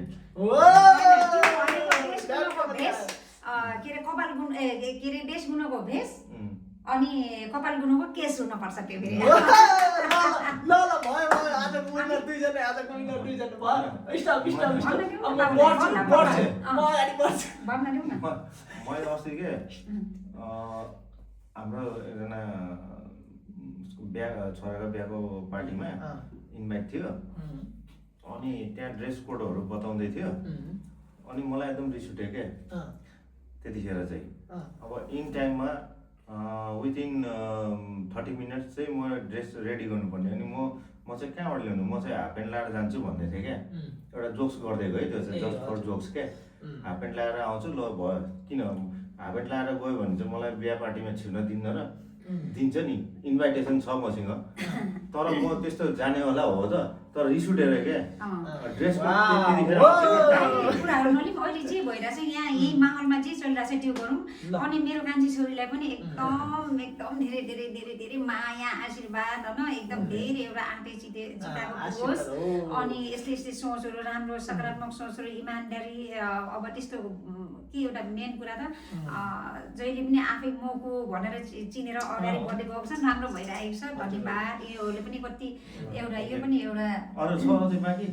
के अरे कपाल गुण के अरे देश गुणको भेष अनि कपाल गुणको केस हुनुपर्छ त्यो फेरि ल भयो आज विनर दुईजना भयो स्टप भन्न दिउँ न मैले अस्ति के हाम्रो एकजना बिहा छोराको बिहाको पार्टीमा इन्भाइट थियो अनि त्यहाँ ड्रेस कोडहरू बताउँदै थियो अनि मलाई एकदम रिस उठ्यो क्या त्यतिखेर चाहिँ अब इन टाइममा विदिन 30 मिनट्स चाहिँ म ड्रेस रेडी गर्नुपर्ने अनि म चाहिँ कहाँबाट ल्याउनु म चाहिँ हाफ प्यान्ट लगाएर जान्छु भन्दै थिएँ क्या एउटा जोक्स गरिदिएको है त्यो चाहिँ जस्ट फर जोक्स क्या हाफ प्यान्ट लगाएर आउँछु ल भयो किन हाफ प्यान्ट लगाएर गयो भने चाहिँ मलाई बिहा पार्टीमा छिर्न दिन्न र दिन्छ नि इन्भाइटेसन छ मसँग तर म त्यस्तो जाने होला हो त तर रिस उठेर क्या ड्रेस कुराहरू नलिउँ अहिले जे भइरहेछ यहाँ यही माहौलमा जे चलिरहेछ त्यो गरौँ अनि मेरो कान्छी छोरीलाई पनि एकदम धेरै धेरै धेरै धेरै माया आशीर्वाद होइन एकदम धेरै एउटा आँटे चिताएको होस् अनि यस्तै यस्तै सोचहरू राम्रो सकारात्मक सोचहरू इमान्दारी अब त्यस्तो के एउटा मेन कुरा त जहिले पनि आफै मको भनेर चिनेर अगाडि बढ्दै गएको छ राम्रो भइरहेको छ धन्यवाद योले पनि कति एउटा यो पनि एउटा अरू छ अझै बाँकी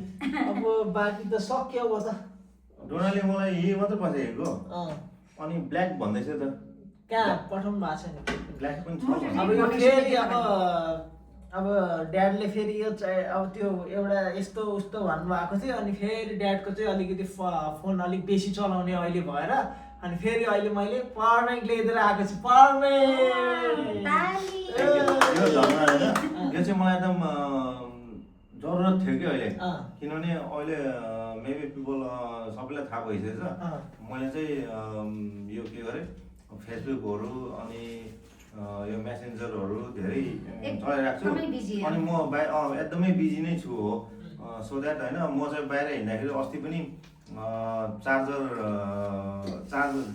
अब बाँकी त सक्यो अब त डोनाले मलाई यही मात्र पठाएको अनि ब्ल्याक भन्दैछ त कहाँ पठाउनु भएको छैन ब्ल्याक पनि छ अब यो फेरि अब ड्याडले फेरि यो चाहिँ अब त्यो एउटा यस्तो उस्तो भन्नुभएको थियो अनि फेरि ड्याडको चाहिँ अलिकति फोन अलिक बेसी चलाउने अहिले भएर अनि फेरि अहिले मैले पावर ब्याङ्क लिएर आएको छु पावर यो चाहिँ मलाई एकदम जरुरत थियो कि अहिले किनभने अहिले मेबी पिपल सबैलाई थाहा भइसकेछ मैले चाहिँ यो के गरेँ फेसबुकहरू अनि यो मेसेन्जरहरू धेरै चलाइरहेको छु अनि म एकदमै बिजी नै छु हो सो द्याट होइन म चाहिँ बाहिर हिँड्दाखेरि अस्ति पनि चार्जर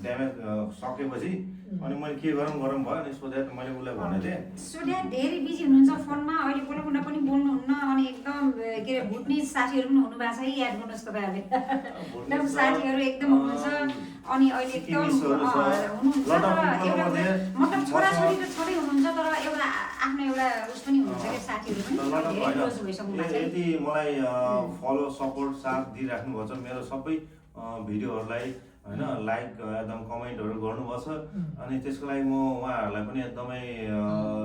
ड्यामेज सकेपछि अनि मैले के गरौँ भयो अनि सो द्याट मैले उसलाई भनेको थिएँ सो द्याट धेरै बिजी हुनुहुन्छ फोनमा अहिले बोलाउन पनि बोल्नुहुन्न अनि एकदम के अरे भुट्ने साथीहरू पनि हुनुभएको छ है याद गर्नुहोस् तपाईँहरूले एकदम साथीहरू एकदम हुनुहुन्छ अनि अहिले एकदम हुनुहुन्छ तर एउटा मतलब छोराछोरी त छँदै हुनुहुन्छ तर एउटा आफ्नो एउटा उस पनि हुनुहुन्छ क्या साथीहरू पनि धेरै क्लोज भइसक्नु भएको छ यति मलाई फलो सपोर्ट साथ दिइराख्नु भएको छ मेरो सबै भिडियोहरूलाई होइन लाइक एकदम कमेन्टहरू गर्नुभएको छ अनि त्यसको लागि म उहाँहरूलाई पनि एकदमै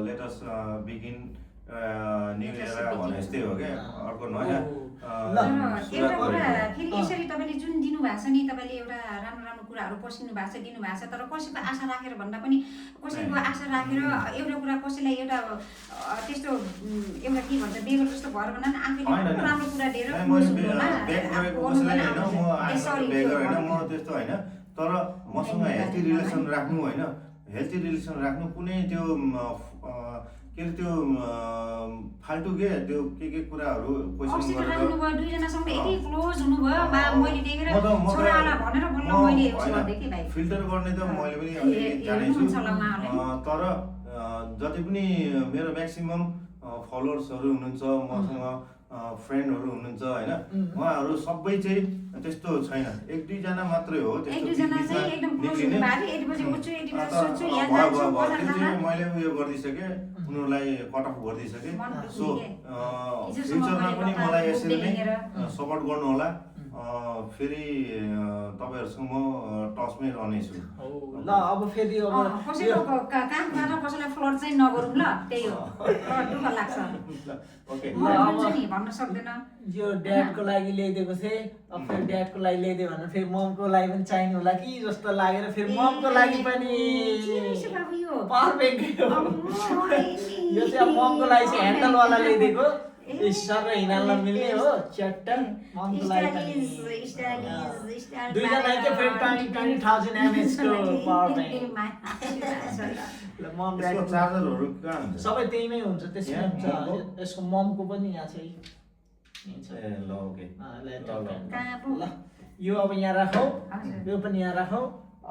लेटेस्ट बिगिन न्यू एरा भने जस्तै हो क्या अर्को नयाँ फेरि यसरी तपाईँले जुन दिनुभएको छ नि तपाईँले एउटा राम्रो राम्रो कुराहरू पसिनु भएको छ दिनुभएको छ तर कसैको आशा राखेर भन्दा पनि कसैको आशा राखेर एउटा कुरा कसैलाई एउटा त्यस्तो एउटा के भन्छ बेगर जस्तो भएर भन्दा पनि आफैले राम्रो कुरा दिएर म त्यस्तो होइन तर मसँग हेल्थी रिलेसन राख्नु होइन हेल्थी रिलेसन राख्नु कुनै त्यो के अरे त्यो फाल्टु के त्यो के कुराहरू क्वेसन गरेर दुईजनासँग यति क्लोज हुनुभयो बा मैले देखेर छोरालाई भनेर बल्ल मैले उसो गर्दै थिएँ भाइ। फिल्टर गर्ने त मैले पनि अलिअलि जानेछु हेर्नुहुन्छ होला उहाँहरूले। तर जति पनि मेरो म्याक्सिमम फलोवर्सहरू हुनुहुन्छ मसँग फ्रेन्डहरू हुनुहुन्छ होइन उहाँहरू सबै चाहिँ त्यस्तो छैन 1-2 जना मात्रै हो एक दुईजना चाहिँ एकदम क्लोज हुनु भएको थियो। यति बजी उठ्छु यति बजी सुत्छु यहाँ जान्छु बजार जाँदा मैले उयो गरिदिइसकेँ उनीहरूलाई कट अफ गरिदिइसकेँ सो हिजोसम्म फ्युचरमा पनि मैले मलाई यसरी नै देखेर सपोर्ट गर्नु होला फेरि तपाईँहरूसँग म टचमै रहनेछु ल अब फेरि अब कसैको कामबाट कसैलाई फ्लड चाहिँ नगरौँ ल त्यही हो दुःख लाग्छ ओके म भन्छु नि भन्न सक्दैन यो ड्याडको लागि ल्याइदिएको थिएँ अब फेरि ड्याडको लागि ल्याइदियो भने फेरि ममको लागि पनि चाहिने होला कि जस्तो लागेर फेरि ममको लागि पनि पर्फेक्ट यो चाहिँ अब ममको लागि चाहिँ ह्यान्डलवाला ल्याइदिएको सर हिँड्न मिल्ने हो च्याट्टा ममको लागि पनि दुईजनालाई चाहिँ फेरि 20,000 mAh को पावर ब्याङ्क मम यसको चार्जरहरू कहाँ हुन्छ सबै त्यहीमै हुन्छ त्यसमै हुन्छ यसको ममको पनि यहाँ छ ए ल ओके ल यो अब यहाँ राखौ यो पनि यहाँ राखौ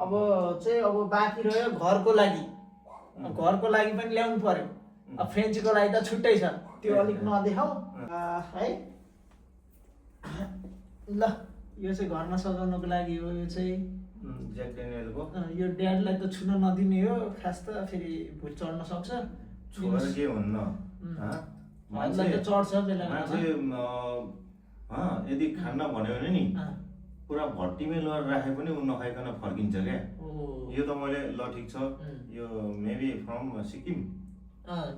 अब चाहिँ अब बाँकी रह्यो घरको लागि पनि ल्याउनु पर्यो अब फ्रेन्चको लागि त छुट्टै छ त्यो अलिक नदेखाऊ है ल यो चाहिँ घरमा सजाउनको लागि हो यो चाहिँ ज्याक डेनियलको यो ड्याडलाई त छुन नदिने हो खास त फेरि भुट चढ्न सक्छ छोएर के हुन्न मान्छे त चढ्छ बेला मान्छे यदि खान्न भन्यो भने नि पुरा भट्टीमै लगेर राखे पनि उ नखाइकन फर्किन्छ क्या यो त मैले ल ठिक छ यो मेबी फ्रम सिक्किम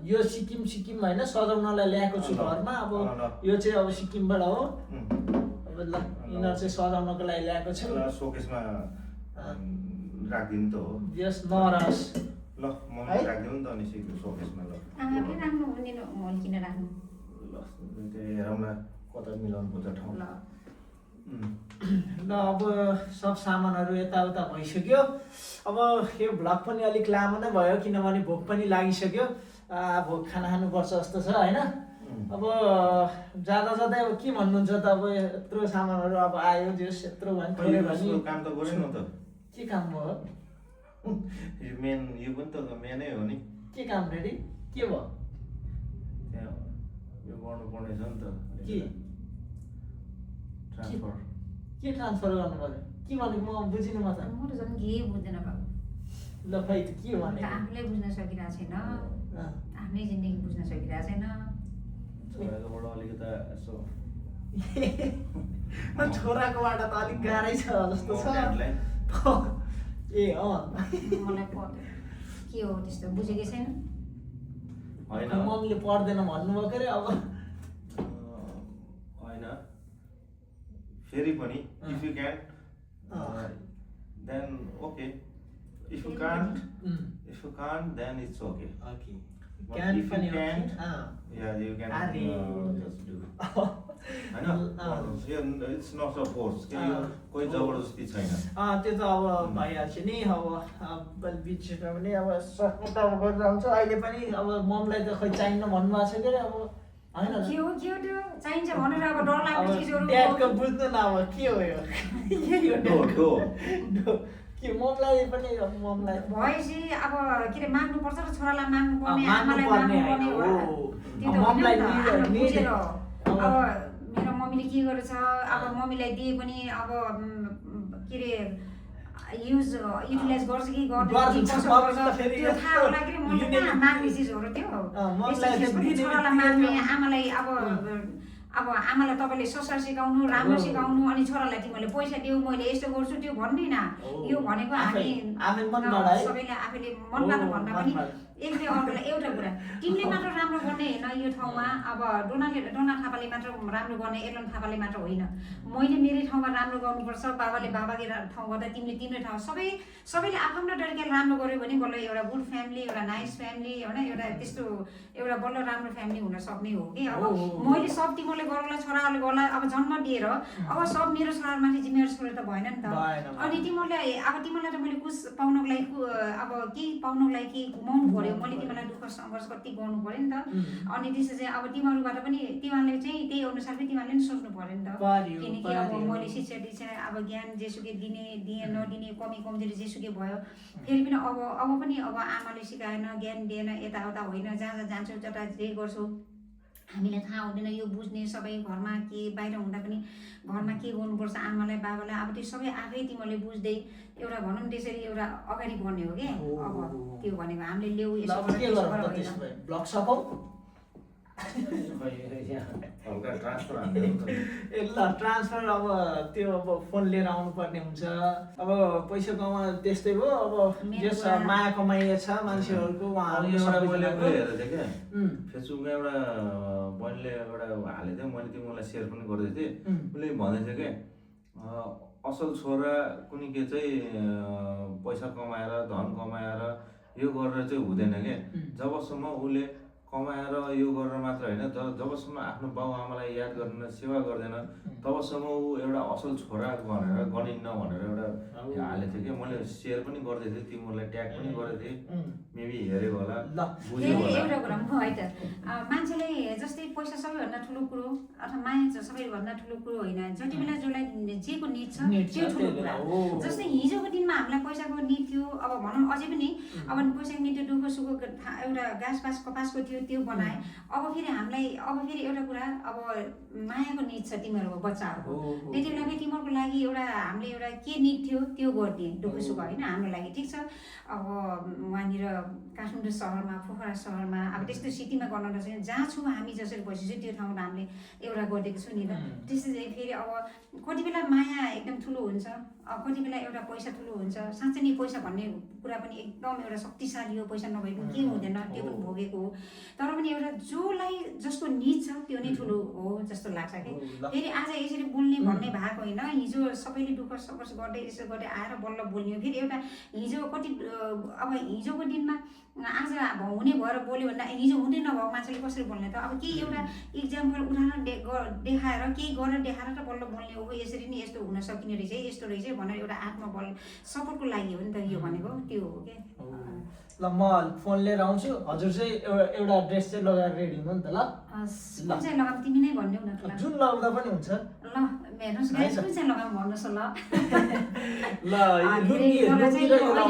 यो सिक्किम होइन सजाउनलाई ल्याएको छु घरमा अब यो चाहिँ अब सिक्किमबाट हो अब ल यिनीहरू चाहिँ सजाउनको लागि ल्याएको छु सोकेसमा राखिदिनु त हो यस नरस ल म राखिदिनु नि त अनि सोकेसमा ल आमाले राम्रो हुँदैन मैले किन राख्नु ल हेरौँ न कता मिलाउनु पर्छ ठाउँ ल अब सब सामानहरू यताउता भइसक्यो अब यो भ्लग पनि अलिक लामो नै भयो किनभने भोक पनि लागिसक्यो भोक खाना खानुपर्छ जस्तो छ होइन अब जाँदा जाँदै अब के भन्नुहुन्छ त अब यत्रो सामानहरू अब आयो जस यत्रो भयो थोरै भयो काम त गऱ्यो न त के काम हो यो मेन यो पनि त मेनै हो नि के काम रेडी के भयो त्यहाँ यो गर्नुपर्ने छ नि त के ट्रान्सफर के ट्रान्सफर गर्नु पर्यो के भनेको म बुझिनँ म त म त झन् केही बुझ्दैन बाबु ल खै त के भनेको आफूलाई बुझ्न सकिरहेको छैन आफ्नै जिन्दगी बुझ्न सकिरहेको छैन छोराकोबाट अलिकता यसो छोराकोबाट त अलिक गाह्रै छ जस्तो छ ए मलाई के हो त्यस्तो बुझेकै छैन मम्मीले पढ्दैन भन्नुभयो के अरे अब होइन फेरि पनि if you can then okay if you can't then it's okay can पनि yeah you can just do हैन इट्स नट अ फोर्स कोही जबरजस्ती छैन त्यो त अब भइहाल्छ नि अब बिचमा पनि अब सक्नु त अब गरिरहन्छ अहिले पनि अब ममलाई त खै चाहिन्न भन्नुभएको छ के अरे अब होइन के हो त्यो चाहिन्छ भनेर अब डर लाग्ने चिजहरू ड्याडको बुझ्नु न अब के हो यो के ममलाई पनि ममलाई भएपछि अब के अरे माग्नुपर्छ र छोरालाई माग्नुपर्ने आमालाई माग्नुपर्ने हो त्यो त ममलाई बुझेर अब मेरो मम्मीले के गरेछ अब मम्मीलाई दिए पनि अब के अरे युटिलाइज गर्छ कि गर्दैन त्यो थाहा होला कि मैले कहाँ माग्ने चिजहरू त्यो छोरालाई माग्ने आमालाई अब आमालाई तपाईँले संस्कार सिकाउनु राम्रो सिकाउनु अनि छोरालाई तिमीले पैसा दिऊ मैले यस्तो गर्छु त्यो भन्ने न यो भनेको हामी सबैले आफैले मनबाट भन्दा पनि एकले अर्कोलाई एउटा कुरा तिमीले मात्र राम्रो गर्ने होइन यो ठाउँमा अब डोना थापाले मात्र राम्रो गर्ने एलन थापाले मात्र होइन मैले मेरै ठाउँमा राम्रो गर्नुपर्छ बाबाले बाबाकै ठाउँ गर्दा तिमीले तिम्रो ठाउँ सबैले आफ्नो तरिकाले राम्रो गर्यो भने बल्ल एउटा गुड फ्यामिली एउटा नाइस फ्यामिली होइन एउटा त्यस्तो एउटा बल्ल राम्रो फ्यामिली हुन सक्ने हो कि अब मैले सब तिमीले गर्नुलाई छोराहरूले गर्ला अब जन्म दिएर अब सब मेरो छोरामाथि जिम्मेवारी छोडेर त भएन नि त अनि तिमीलाई त मैले कुछ पाउनको लागि अब केही पाउनको लागि केही गुमाउनु पर्यो भयो मैले तिमीलाई दुःख सङ्घर्ष कति गर्नु पर्यो नि त अनि त्यसपछि अब तिमीहरूबाट पनि तिमीहरूले चाहिँ त्यही अनुसारकै तिमीहरूले नि सोच्नु पर्यो नि त किनकि अब मैले शिक्षा दीक्षा अब ज्ञान जेसुकै दिएँ नदिने कमी कमजोरी जेसुकै भयो फेरि पनि अब पनि अब आमाले सिकाएन ज्ञान दिएन यताउता होइन जहाँ जहाँ जान्छौ जता जे गर्छौ हामीलाई थाहा हुँदैन यो बुझ्ने सबै घरमा के बाहिर हुँदा पनि घरमा के गर्नुपर्छ आमालाई बाबालाई अब त्यो सबै आफै तिमीहरूले बुझ्दै एउटा भनौँ त्यसरी एउटा अगाडि बढ्ने हो क्या अब त्यो भनेको हामीले ल्याउ यसो हल्का ट्रान्सफर ट्रान्सफर अब त्यो अब फोन लिएर आउनुपर्ने हुन्छ अब पैसा कमा त्यस्तै हो अब जस माया कमाइएछ मान्छेहरूको फेसबुकमा एउटा बहिनीले एउटा हालेको थियो मैले तिमीलाई सेयर पनि गर्दै थिएँ उसले भन्दै थियो क्या असल छोरा कुनै के चाहिँ पैसा कमाएर धन कमाएर यो गरेर चाहिँ हुँदैन क्या जबसम्म उसले कमाएर यो गरेर मात्र होइन जबसम्म आफ्नो बाउ आमालाई याद गर्दैन सेवा गर्दैन तबसम्म ऊ एउटा असल छोरा भनेर गनिन्न भनेर एउटा हालेको थियो कि मैले सेयर पनि गर्दै थिएँ तिमीहरूलाई ट्याग पनि गरेको थिएँ मेबी हेरेको होला बुझ्यो होला एउटा कुरा है त मान्छेले जस्तै पैसा सबैभन्दा ठुलो कुरो अथवा माया सबैभन्दा ठुलो कुरो होइन जति बेला जसलाई जेको निड छ त्यो ठुलो कुरा जस्तै हिजोको दिनमा हामीलाई पैसाको निड थियो अब भनौँ अझै पनि अब पैसाको निड थियो दुःख सुख एउटा घाँस बास कपासको थियो त्यो बनाए अब फेरि हामीलाई अब फेरि एउटा कुरा अब मायाको निड छ तिमीहरूको बच्चाहरूको त्यति बेला फेरि तिमीहरूको लागि एउटा हामीले एउटा के निड थियो त्यो गरिदिए दुःख सुख होइन हाम्रो लागि ठिक छ अब वहाँनिर काठमाडौँ सहरमा पोखरा सहरमा अब त्यस्तो सिटीमा गर्न नसक्ने जहाँ छौँ हामी जसरी बसेछु त्यो ठाउँमा हामीले एउटा गरिदिएको छु नि त त्यसै फेरि अब कति बेला माया एकदम ठुलो हुन्छ कति बेला एउटा पैसा ठुलो हुन्छ साँच्चै नै पैसा भन्ने कुरा पनि एकदम एउटा शक्तिशाली हो पैसा नभएको के हुँदैन त्यो पनि भोगेको हो तर पनि एउटा जसलाई जसको निड छ त्यो नै ठुलो हो जस्तो लाग्छ कि फेरि आज यसरी बोल्ने भन्ने भएको होइन हिजो सबैले दुःख सङ्घर्ष गर्दै यसो गर्दै आएर बल्ल बोल्ने हो फेरि एउटा हिजो कति अब हिजोको दिनमा आज हुने भएर बोल्यो भन्दा हिजो हुँदै नभएको मान्छेले कसरी बोल्ने त अब केही एउटा इक्जाम्पल उदाहरण देखाएर केही गरेर देखाएर त बल्ल बोल्ने हो यसरी नै यस्तो हुन सकिने रहेछ यस्तो रहेछ भनेर एउटा आत्मबल सपोर्टको लागि हो नि त यो भनेको त्यो हो क्या ल म फोन लिएर आउँछु हजुर चाहिँ एउटा ड्रेस चाहिँ लगाएर रेडी हुनु नि त ल कुन चाहिँ लगाऊँ तिमी नै भनिदेऊ न त जुन लगाउँदा पनि हुन्छ ल हेर्नुहोस् गाइस कुन चाहिँ लगाऊँ भन्नुहोस् ल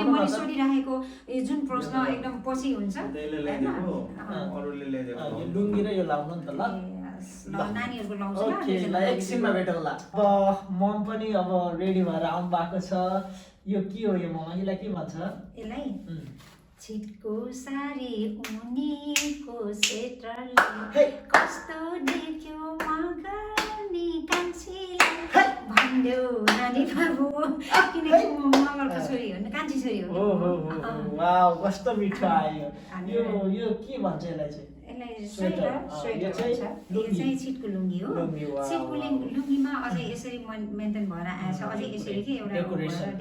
मैले सोधिराखेको यो जुन प्रश्न एकदम पछि हुन्छ लुङ्गी र यो लाउनु नि त ल नानीहरूको लाउँछ एकछिनमा भेटौँला अब मम पनि अब रेडी भएर आउनु भएको छ यो के हो यो मम्मीलाई के भन्छ यसलाई छिटको सारी उनीको सेटरले कस्तो देख्यो मगर्नी कान्छीलाई भन्देऊ नानी बाबु किनकि म मगरको छोरी हो नि कान्छी छोरी हो वाउ कस्तो मिठो आयो यो के भन्छ यसलाई चाहिँ स्वेटर भन्छ यो चाहिँ छिटको लुङ्गी हो छिटको लुङ्गीमा अझै यसरी मेन्टेन भएर आएछ अझै यसरी के एउटा डेकोरेसन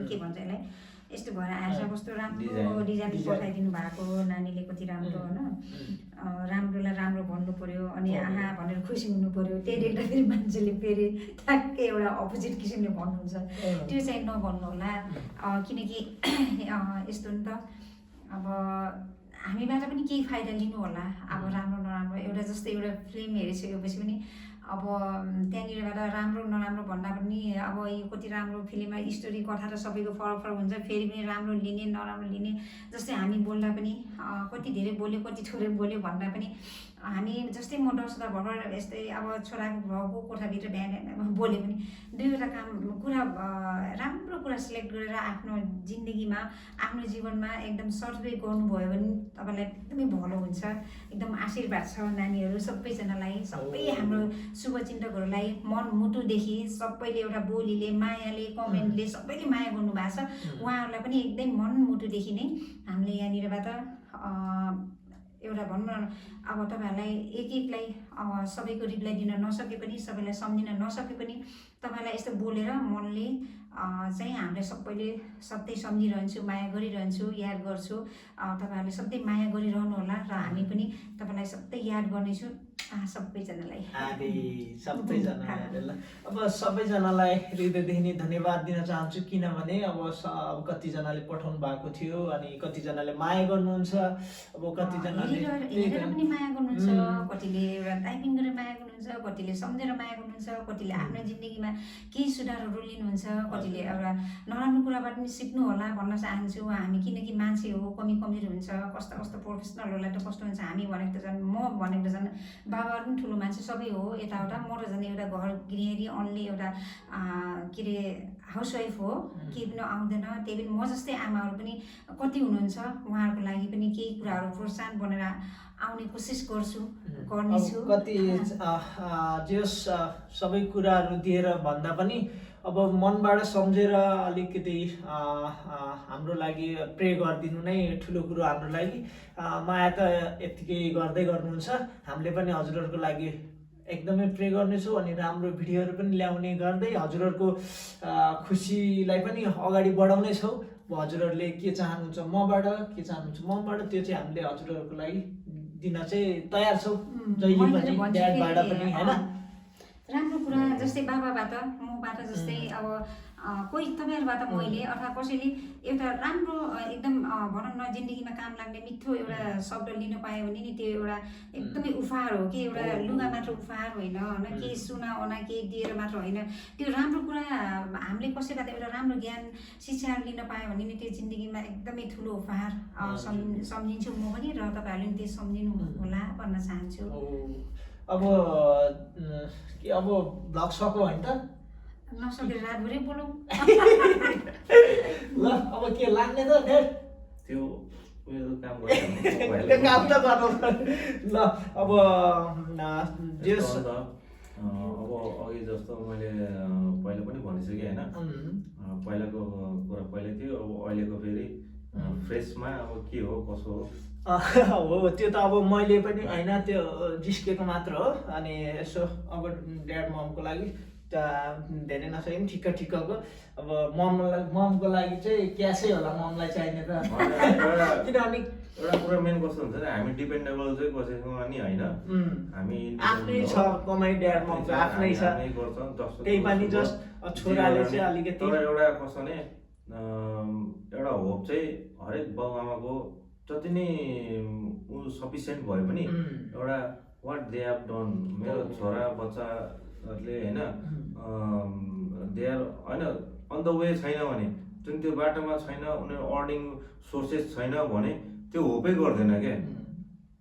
के भन्छ यसलाई यस्तो भएर आएछ कस्तो राम्रो डिजाइन पठाइदिनु भएको नानीले कति राम्रो होइन राम्रोलाई राम्रो भन्नु पर्यो अनि आहा भनेर खुसी हुनु पर्यो त्यही देख्दाखेरि मान्छेले फेरि ठ्याक्कै एउटा अपोजिट किसिमले भन्नुहुन्छ त्यो चाहिँ नभन्नु होला किनकि यस्तो नि त अब हामीबाट पनि केही फाइदा लिनु होला अब राम्रो नराम्रो एउटा जस्तै एउटा फिल्म हेरिसकेपछि पनि अब त्यहाँनिरबाट राम्रो नराम्रो भन्दा पनि अब यो कति राम्रो फिल्ममा स्टोरी कथा र सबैको फरक फरक हुन्छ फेरि पनि राम्रो लिने नराम्रो लिने जस्तै हामी बोल्दा पनि कति धेरै बोल्यो कति थोरै बोल्यो भन्दा पनि हामी जस्तै म डरसुदा भएर यस्तै अब छोराको भएको कोठाभित्र बिहान बोल्यो भने दुईवटा काम कुरा राम्रो कुरा सिलेक्ट गरेर आफ्नो जिन्दगीमा आफ्नो जीवनमा एकदम सर्टिफाई गर्नुभयो भने तपाईँलाई एकदमै भलो हुन्छ एकदम आशीर्वाद छ नानीहरू सबैजनालाई सबै हाम्रो शुभचिन्तकहरूलाई मन मुटुदेखि सबैले एउटा बोलीले मायाले कमेन्टले सबैले माया गर्नुभएको छ उहाँहरूलाई पनि एकदम मन मुटुदेखि नै हामीले यहाँनिरबाट एउटा भनौँ न अब तपाईँहरूलाई एक एकलाई सबैको रिप्लाई दिन नसके पनि सबैलाई सम्झिन नसके पनि तपाईँलाई यस्तो बोलेर मनले चाहिँ हामीले सबैले सधैँ सम्झिरहन्छु, माया गरिरहन्छु, याद गर्छु। तपाईँहरूले सधैँ माया गरिरहनु होला र हामी पनि तपाईँलाई सधैँ याद गर्नेछु सबैजनालाई। सबैजनालाई ल अब सबैजनालाई हृदयदेखि नै धन्यवाद दिन चाहन्छु, किनभने अब कतिजनाले पठाउनु भएको थियो अनि कतिजनाले माया गर्नुहुन्छ, अब कतिजनाले हेरेर पनि माया गर्नुहुन्छ, कतिले एउटा टाइपिङ गरेर माया गर्नुहुन्छ, कतिले सम्झेर माया गर्नुहुन्छ, कतिले आफ्नो जिन्दगीमा केही सुधारहरू लिनुहुन्छ, कतिले एउटा नराम्रो कुराबाट पनि सिक्नु होला भन्न चाहन्छु। हामी किनकि मान्छे हो, कमी कमजोरी हुन्छ, कस्तो कस्तो प्रोफेसनलहरूलाई त कस्तो हुन्छ, हामी भनेको त झन् म भनेको त झन् बाबाहरू पनि ठुलो मान्छे सबै हो यताउता, म त झन् एउटा घर गृहिणी अन्ली एउटा के अरे हाउसवाइफ हो, केही पनि आउँदैन। त्यही पनि म जस्तै आमाहरू पनि कति हुनुहुन्छ, उहाँहरूको लागि पनि केही कुराहरू प्रोत्साहन बनेर आउने कोसिस गर्नेछु। कति जस सबै कुराहरू दिएर भन्दा पनि अब मनबाट सम्झेर अलिकति हाम्रो लागि प्रे गरिदिनु नै ठुलो कुरो हाम्रो लागि। माया त यत्तिकै गर्दै गर्नुहुन्छ, हामीले पनि हजुरहरूको लागि एकदमै प्रे गर्नेछौँ अनि राम्रो भिडियोहरू पनि ल्याउने गर्दै हजुरहरूको खुसीलाई पनि अगाडि बढाउनेछौँ। हजुरहरूले के चाहनुहुन्छ मबाट, के चाहनुहुन्छ मबाट, त्यो चाहिँ हामीले हजुरहरूको लागि दिन चाहिँ तयार छौँ जहिले पनि, ड्याडबाट पनि होइन। राम्रो कुरा जस्तै बाबाबाट, मबाट जस्तै अब कोही तपाईँहरूबाट मैले अथवा कसैले एउटा राम्रो एकदम भनौँ न जिन्दगीमा काम लाग्ने मिठो एउटा शब्द लिन पायो भने नि त्यो एउटा एकदमै उपहार हो कि, एउटा लुगा मात्र उपहार होइन, केही सुना ओना केही दिएर मात्र होइन, त्यो राम्रो कुरा हामीले कसैबाट एउटा राम्रो ज्ञान शिक्षाहरू लिन पायो भने नि त्यो जिन्दगीमा एकदमै ठुलो उपहार सम्झिन्छु म पनि, र तपाईँहरूले पनि त्यो सम्झिनु होला भन्न चाहन्छु। अब भ्लग सक्यो होइन त, नसकेर रातभरि बोलौँ ल अब के लाग्ने त त्यो काम त गर्नु ल अब अब अघि जस्तो मैले पहिला पनि भनिसकेँ होइन, पहिलाको कुरा पहिला थियो, अब अहिलेको फेरि फ्रेसमा अब के हो कसो हो हो त्यो त अब मैले पनि होइन त्यो जिस्केको मात्र हो। अनि यसो अब ड्याड ममको लागि धेरै नसके पनि ठिक्क ठिक्कको, अब ममको लागि चाहिँ क्यासै होला ममलाई चाहिने त, किनभने एउटा कुरा मेन कस्तो हुन्छ नि, हामी डिपेन्डेबल चाहिँ कसैकोमा नि होइन, हामी आफ्नै छ कमाइ, ड्याड ममको आफ्नै छ, त्यही पनि जस्ट छोराले चाहिँ अलिकति। तर एउटा कस्तो भने एउटा होप चाहिँ हरेक बाउ आमाको जति नै सफिसियन्ट भए पनि एउटा वाट दे हेभ डन, मेरो छोरा बच्चाहरूले होइन दे आर होइन अन द वे छैन भने, जुन त्यो बाटोमा छैन, उनीहरू अर्निङ सोर्सेस छैन भने त्यो होपै गर्दैन क्या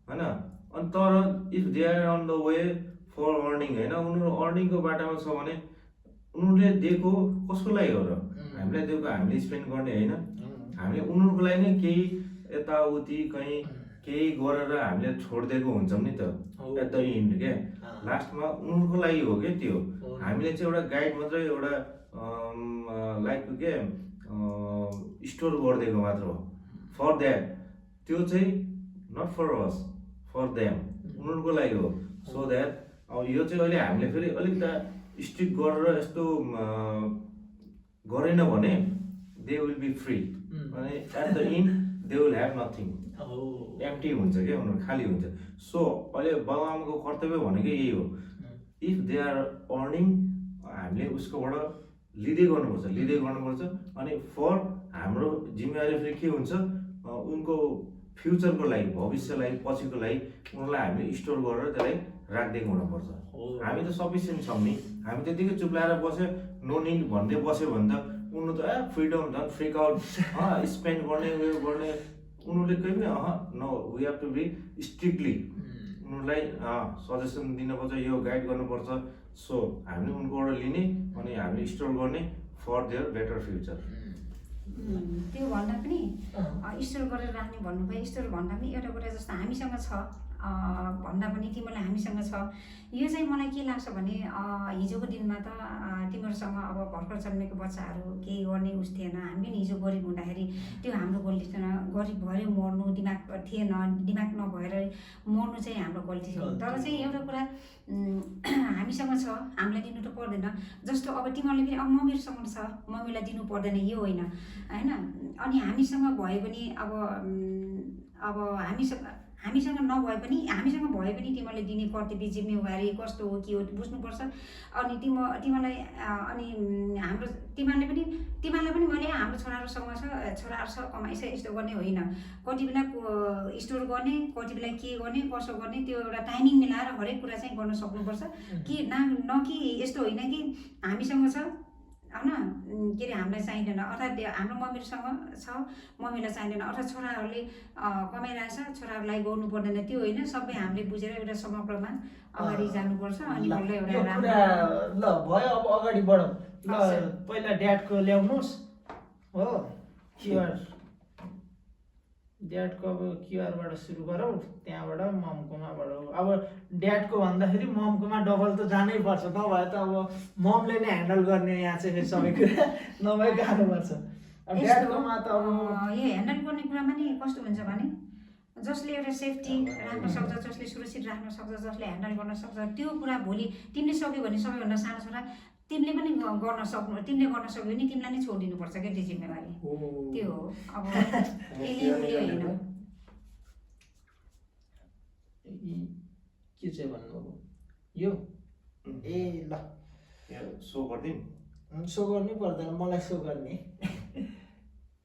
होइन। अनि तर if they are on the way for earning होइन, उनीहरू अर्निङको बाटोमा छ भने उनीहरूले दिएको कसको लागि हो र, हामीलाई दिएको हामीले स्पेन्ड गर्ने होइन, हामीले उनीहरूको लागि नै केही यताउति कहीँ केही गरेर हामीले छोडिदिएको हुन्छौँ नि त एट द इन्ड क्या, लास्टमा उनीहरूको लागि हो क्या त्यो। हामीले चाहिँ एउटा गाइड मात्रै एउटा लाइक के स्टोर गरिदिएको मात्र हो फर द्याट, त्यो चाहिँ not for us, for them, उनीहरूको लागि हो। सो द्याट अब यो चाहिँ अहिले हामीले फेरि अलिकता स्ट्रिक्ट गरेर यस्तो गरेन भने दे विल बी फ्री, अनि at the end they will have nothing, empty हुन्छ क्या, उनीहरू खाली हुन्छ। सो अहिले बाबुआमाको कर्तव्य भनेको यही हो, इफ दे आर अर्निङ हामीले उसकोबाट लिँदै गर्नुपर्छ। अनि फर हाम्रो जिम्मेवारी फेरि के हुन्छ, उनको फ्युचरको लागि, भविष्यलाई, पछिको लागि उनीहरूलाई हामीले स्टोर गरेर त्यसलाई राखिदिएको हुनुपर्छ। हामी त सफिसियन्ट छौँ नि, हामी त्यतिकै चुप्लाएर बस्यो नो निड भन्दै बस्यो भने त उनीहरू त फ्रिडम झन् फ्रिक आउट स्पेन्ड गर्ने उयो गर्ने, उनीहरूले केही पनि no we have to be strictly उनीहरूलाई सजेसन दिनुपर्छ, यो गाइड गर्नुपर्छ। सो हामीले उनकोबाट लिने अनि हामीले स्टोर गर्ने फर देयर बेटर फ्युचर। त्यो भन्दा पनि स्टोर गरेर राख्ने भन्नुभयो, स्टोर भन्दा पनि एउटा कुरा जस्तो हामीसँग छ भन्दा पनि तिमीलाई हामीसँग छ। यो चाहिँ मलाई के लाग्छ भने हिजोको दिनमा त तिमीहरूसँग अब भर्खर जन्मेको बच्चाहरू केही गर्ने उस थिएन। हामी पनि हिजो गरिब हुँदाखेरि त्यो हाम्रो गल्ती थिएन। गरिब भएर मर्नु दिमाग थिएन, दिमाग नभएर मर्नु चाहिँ हाम्रो गल्ती थियो। तर चाहिँ एउटा कुरा हामीसँग छ, हामीलाई दिनु त पर्दैन। जस्तो अब तिमीहरूले फेरि अब मम्मीहरूसँग छ, मम्मीलाई दिनु पर्दैन यो होइन होइन। अनि हामीसँग भए पनि अब हामीसँग नभए पनि हामीसँग भए पनि तिमीहरूले दिने कर्तव्य जिम्मेवारी कस्तो हो के हो बुझ्नुपर्छ। अनि तिमीलाई अनि तिमीहरूलाई पनि मैले हाम्रो छोराहरूसँग छ, छोराहरूसँग कमाइछ यस्तो गर्ने होइन। कति बेला स्टोर गर्ने, कति बेला के गर्ने कसो गर्ने त्यो एउटा टाइमिङ मिलाएर हरेक कुरा चाहिँ गर्न सक्नुपर्छ। कि न कि यस्तो होइन कि हामीसँग छ होइन के अरे हामीलाई चाहिँदैन, अर्थात् हाम्रो मम्मीहरूसँग छ मम्मीलाई चाहिँदैन, अर्थात् छोराहरूले कमाइरहेछ छोराहरूलाई गर्नु पर्दैन त्यो होइन। सबै हामीले बुझेर एउटा समग्रमा अगाडि जानुपर्छ। अनि बल्ल एउटा राम्रो ल भयो। अब अगाडि बढौँ। ल पहिला ड्याडको ल्याउनुहोस् हो क्युआर। ड्याडको अब क्युआरबाट सुरु गरौँ, त्यहाँबाट ममकोमा बढौँ। अब ड्याडको भन्दाखेरि ममकोमा डबल त जानै पर्छ, नभए त अब ममले नै ह्यान्डल गर्ने यहाँ चाहिँ फेरि सबै कुरा नभए गाह्रो पर्छ। अब ड्याडकोमा त अब यो ह्यान्डल गर्ने कुरामा नि कस्तो हुन्छ भने जसले एउटा सेफ्टी राख्न सक्छ, जसले सुरक्षित राख्न सक्छ, जसले ह्यान्डल गर्न सक्छ त्यो कुरा भोलि तिमीले सक्यो भने सबैभन्दा सानो छोरा तिमीले पनि गर्न सक्नु, तिमीले गर्न सक्यो भने तिमीलाई नै छोडिदिनुपर्छ क्या त्यो जिम्मेवारी। त्यो हो अब यसले होइन के चाहिँ भन्नुभयो यो ए ल सो गरिदिउँ। सो गर्नै पर्दैन, मलाई सो गर्ने।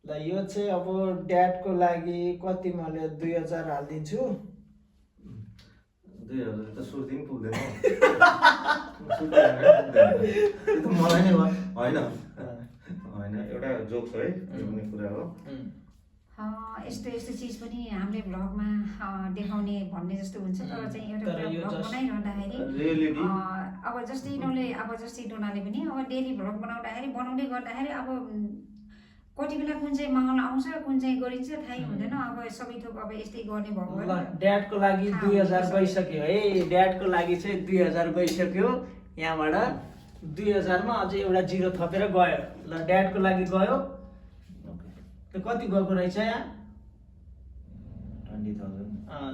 ल यो चाहिँ अब ड्याडको लागि कति मैले 2000 हालिदिन्छु। 2000 त सुर्ती पनि पुग्दैन मलाई नै होइन होइन एउटा जोक छ है, यो पनि कुरा हो। यस्तो यस्तो चिज पनि हामीले भ्लगमा देखाउने भन्ने जस्तो हुन्छ। तर चाहिँ एउटा भ्लग बनाइरहँदाखेरि अब जस्तै डोनाले पनि अब डेली भ्लग बनाउँदै गर्दाखेरि अब कति बेला कुन चाहिँ माहौल आउँछ कुन चाहिँ गरिन्छ थाहै हुँदैन। अब सबै थोक अब यस्तै गर्ने भएको ल ड्याडको लागि 2000 गइसक्यो है। ड्याडको लागि चाहिँ 2000 गइसक्यो। यहाँबाट 2000 मा अझै एउटा जिरो थपेर गयो। ल ड्याडको लागि गयो त कति गएको रहेछ यहाँ 20,000।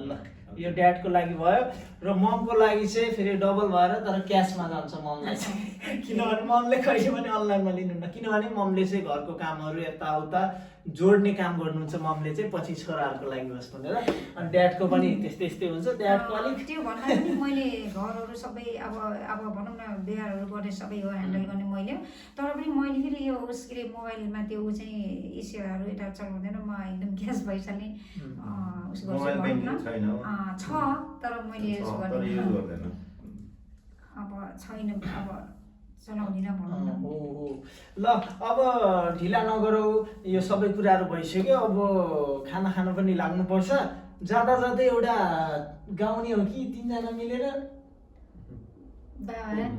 ल यो ड्याडको लागि भयो। र ममको लागि चाहिँ फेरि डबल भएर तर क्यासमा जान्छ ममलाई चाहिँ, किनभने ममले कहिले पनि अनलाइनमा लिनुहुन्न। किनभने ममले चाहिँ घरको कामहरू यताउता जोड्ने काम गर्नुहुन्छ ममले चाहिँ, पछि छोराहरूको लागि होस् भनेर। अनि ड्याडको पनि त्यस्तै हुन्छ। ड्याडको अलिक त्यो भन्दा पनि मैले घरहरू सबै अब भनौँ न बिहारहरू गर्ने सबै हो ह्यान्डल गर्ने मैले। तर पनि मैले फेरि यो के अरे मोबाइलमा त्यो चाहिँ एसियाहरू यता चलाउँदैन, म एकदम क्यास पैसा नै उस गर्छु भनौँ न। छ तर मैले युज गर्दैन, अब छैन अब चलाउँदिनँ भनौँ न। ल अब ढिला नगरौँ, यो सबै कुराहरू भइसक्यो। अब खाना खान पनि लाग्नुपर्छ। जाँदा जाँदै एउटा गाउने हो कि 3 जना मिलेर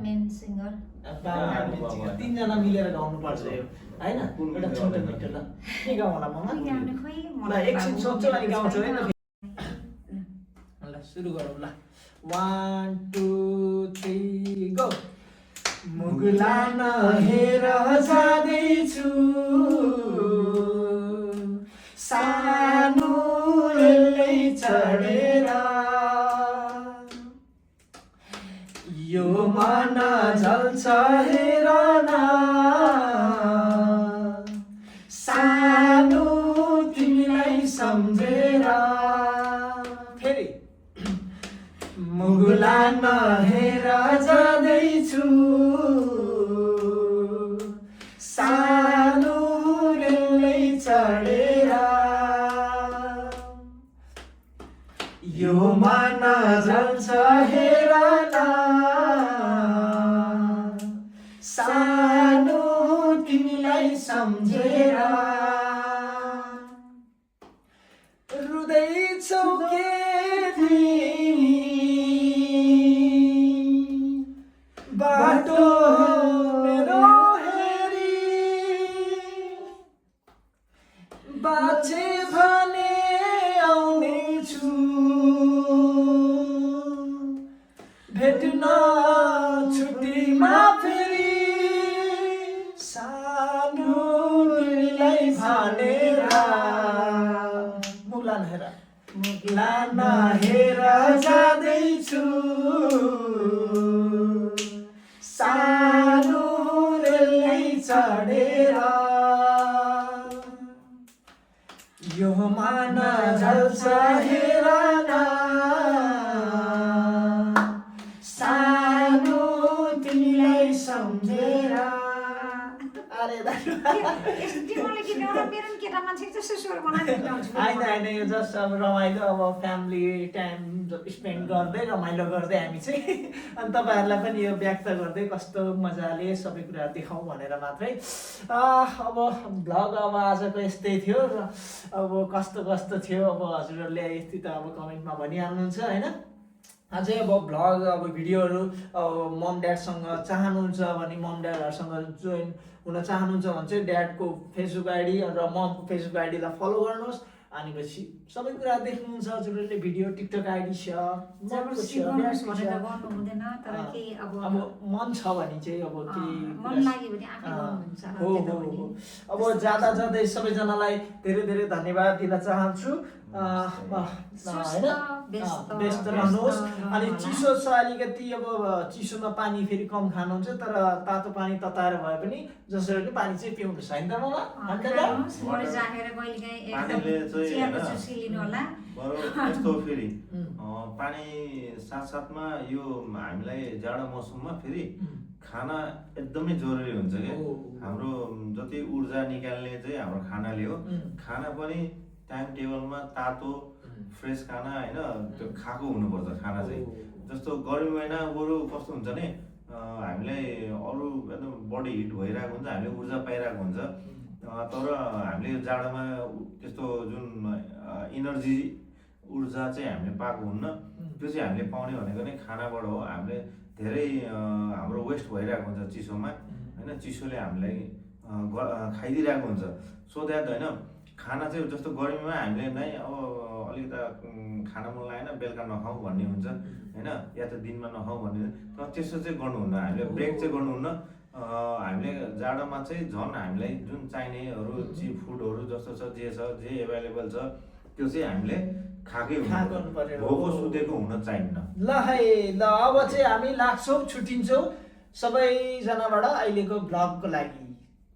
मेन सिङ्गर 3 जना मिलेर गाउनुपर्छ यो होइन। एउटा छोटो मिठो ल के गाउँ होला ममा? ल एकछिन सोध्छु अनि गाउँछु है त। ल सुरु गरौँ ल 1 2 3 गो। मुगुला नहेर जाँदैछु सानो रेलै चढेर, यो मन जल्छ हेर न सानो तिमीलाई सम्झेर। फेरि मुगुला नहेर जाँदैछु सानो रेलै चढेर, यो मन जल्छ हेर न सानो तिमीलाई सम्झेर। रुँदैछौ के बाटो मेरो हेरी, बाँचे भने आउनेछु लान हेर जाँदैछु सानो रेलै चढेर यो मान जल्छ हेर न सानो तिमीलाई सम्झेर अरे दाजु तिमीले गीत गाउन मेरो पनि केटा मान्छे जस्तो स्वर बनाएर गाउँछु होइन यो जस्ट अब रमाइलो अब फ्यामिली टाइम स्पेन्ड गर्दै रमाइलो गर्दै हामी चाहिँ अनि तपाईँहरूलाई पनि यो व्यक्त गर्दै कस्तो मजाले सबै कुरा देखाउँ भनेर मात्रै अब भ्लग अब आजको यस्तै थियो र अब कस्तो थियो अब हजुरहरूले यति त अब कमेन्टमा भनिहाल्नुहुन्छ होइन अझै अब भ्लग अब भिडियोहरू अब मम ड्याडसँग चाहनुहुन्छ भने मम ड्याडहरूसँग जोइन हुन चाहनुहुन्छ भने चाहिँ ड्याडको फेसबुक आइडी र ममको फेसबुक आइडीलाई फलो गर्नुहोस् अनि पछि सबै कुरा देख्नुहुन्छ हजुरहरूले भिडियो टिकटक आइडी छ जबरजस्ती गर्नुहोस् भनेर गर्नु हुँदैन तर के अब मन छ भने चाहिँ अब मन लाग्यो भने आफै गर्नुहुन्छ हो अब जाँदै सबैजनालाई धेरै धेरै धन्यवाद दिन चाहन्छु होइन व्यस्त रहनुहोस् अनि चिसो छ अलिकति अब चिसोमा पानी फेरि कम खानुहुन्छ तर तातो पानी तताएर भए पनि जसरी पनि पानी चाहिँ पिउनुहोस् होइन त मामा बरु यस्तो फेरि पानी साथसाथमा यो हामीलाई जाडो मौसममा फेरि खाना एकदमै जरुरी हुन्छ क्या हाम्रो जति ऊर्जा निकाल्ने चाहिँ हाम्रो खानाले हो खाना पनि टाइम टेबलमा तातो फ्रेस खाना होइन त्यो खाएको हुनुपर्छ खाना चाहिँ जस्तो गर्मी महिना बरु कस्तो हुन्छ भने हामीलाई अरू एकदम बडी हिट भइरहेको हुन्छ हामीले ऊर्जा पाइरहेको हुन्छ तर हामीले जाडोमा त्यस्तो जुन इनर्जी ऊर्जा चाहिँ हामीले पाएको हुन्न त्यो चाहिँ हामीले पाउने भनेको नै खानाबाट हो हामीले धेरै हाम्रो वेस्ट भइरहेको हुन्छ चिसोमा होइन चिसोले हामीलाई खाइदिइरहेको हुन्छ सो द्याट होइन खाना चाहिँ जस्तो गर्मीमा हामीले नै अब अलिकति खाना मन लागेन बेलुका नखाउँ भन्ने हुन्छ होइन या त दिनमा नखाउँ भन्ने तर त्यस्तो चाहिँ गर्नुहुन्न हामीले ब्रेक चाहिँ गर्नुहुन्न हामीले जाडोमा चाहिँ झन् हामीलाई जुन चाहिनेहरू फुडहरू जस्तो छ जे एभाइलेबल छ त्यो चाहिँ हामीले खाएकै हुनु भोको सुतेको हुन चाहिन्न ल है ल अब चाहिँ हामी लाग्छौँ छुट्टिन्छौँ सबैजनाबाट अहिलेको भ्लगको लागि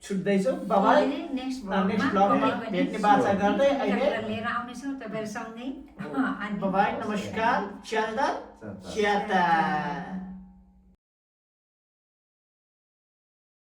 छुट्दैछौँ बाबाई नेक्स्ट भ्लगमा भेट्ने बाचा गर्दै अहिले लिएर आउनेछौँ तपाईँहरूसँगै बाबाई नमस्कार च्याता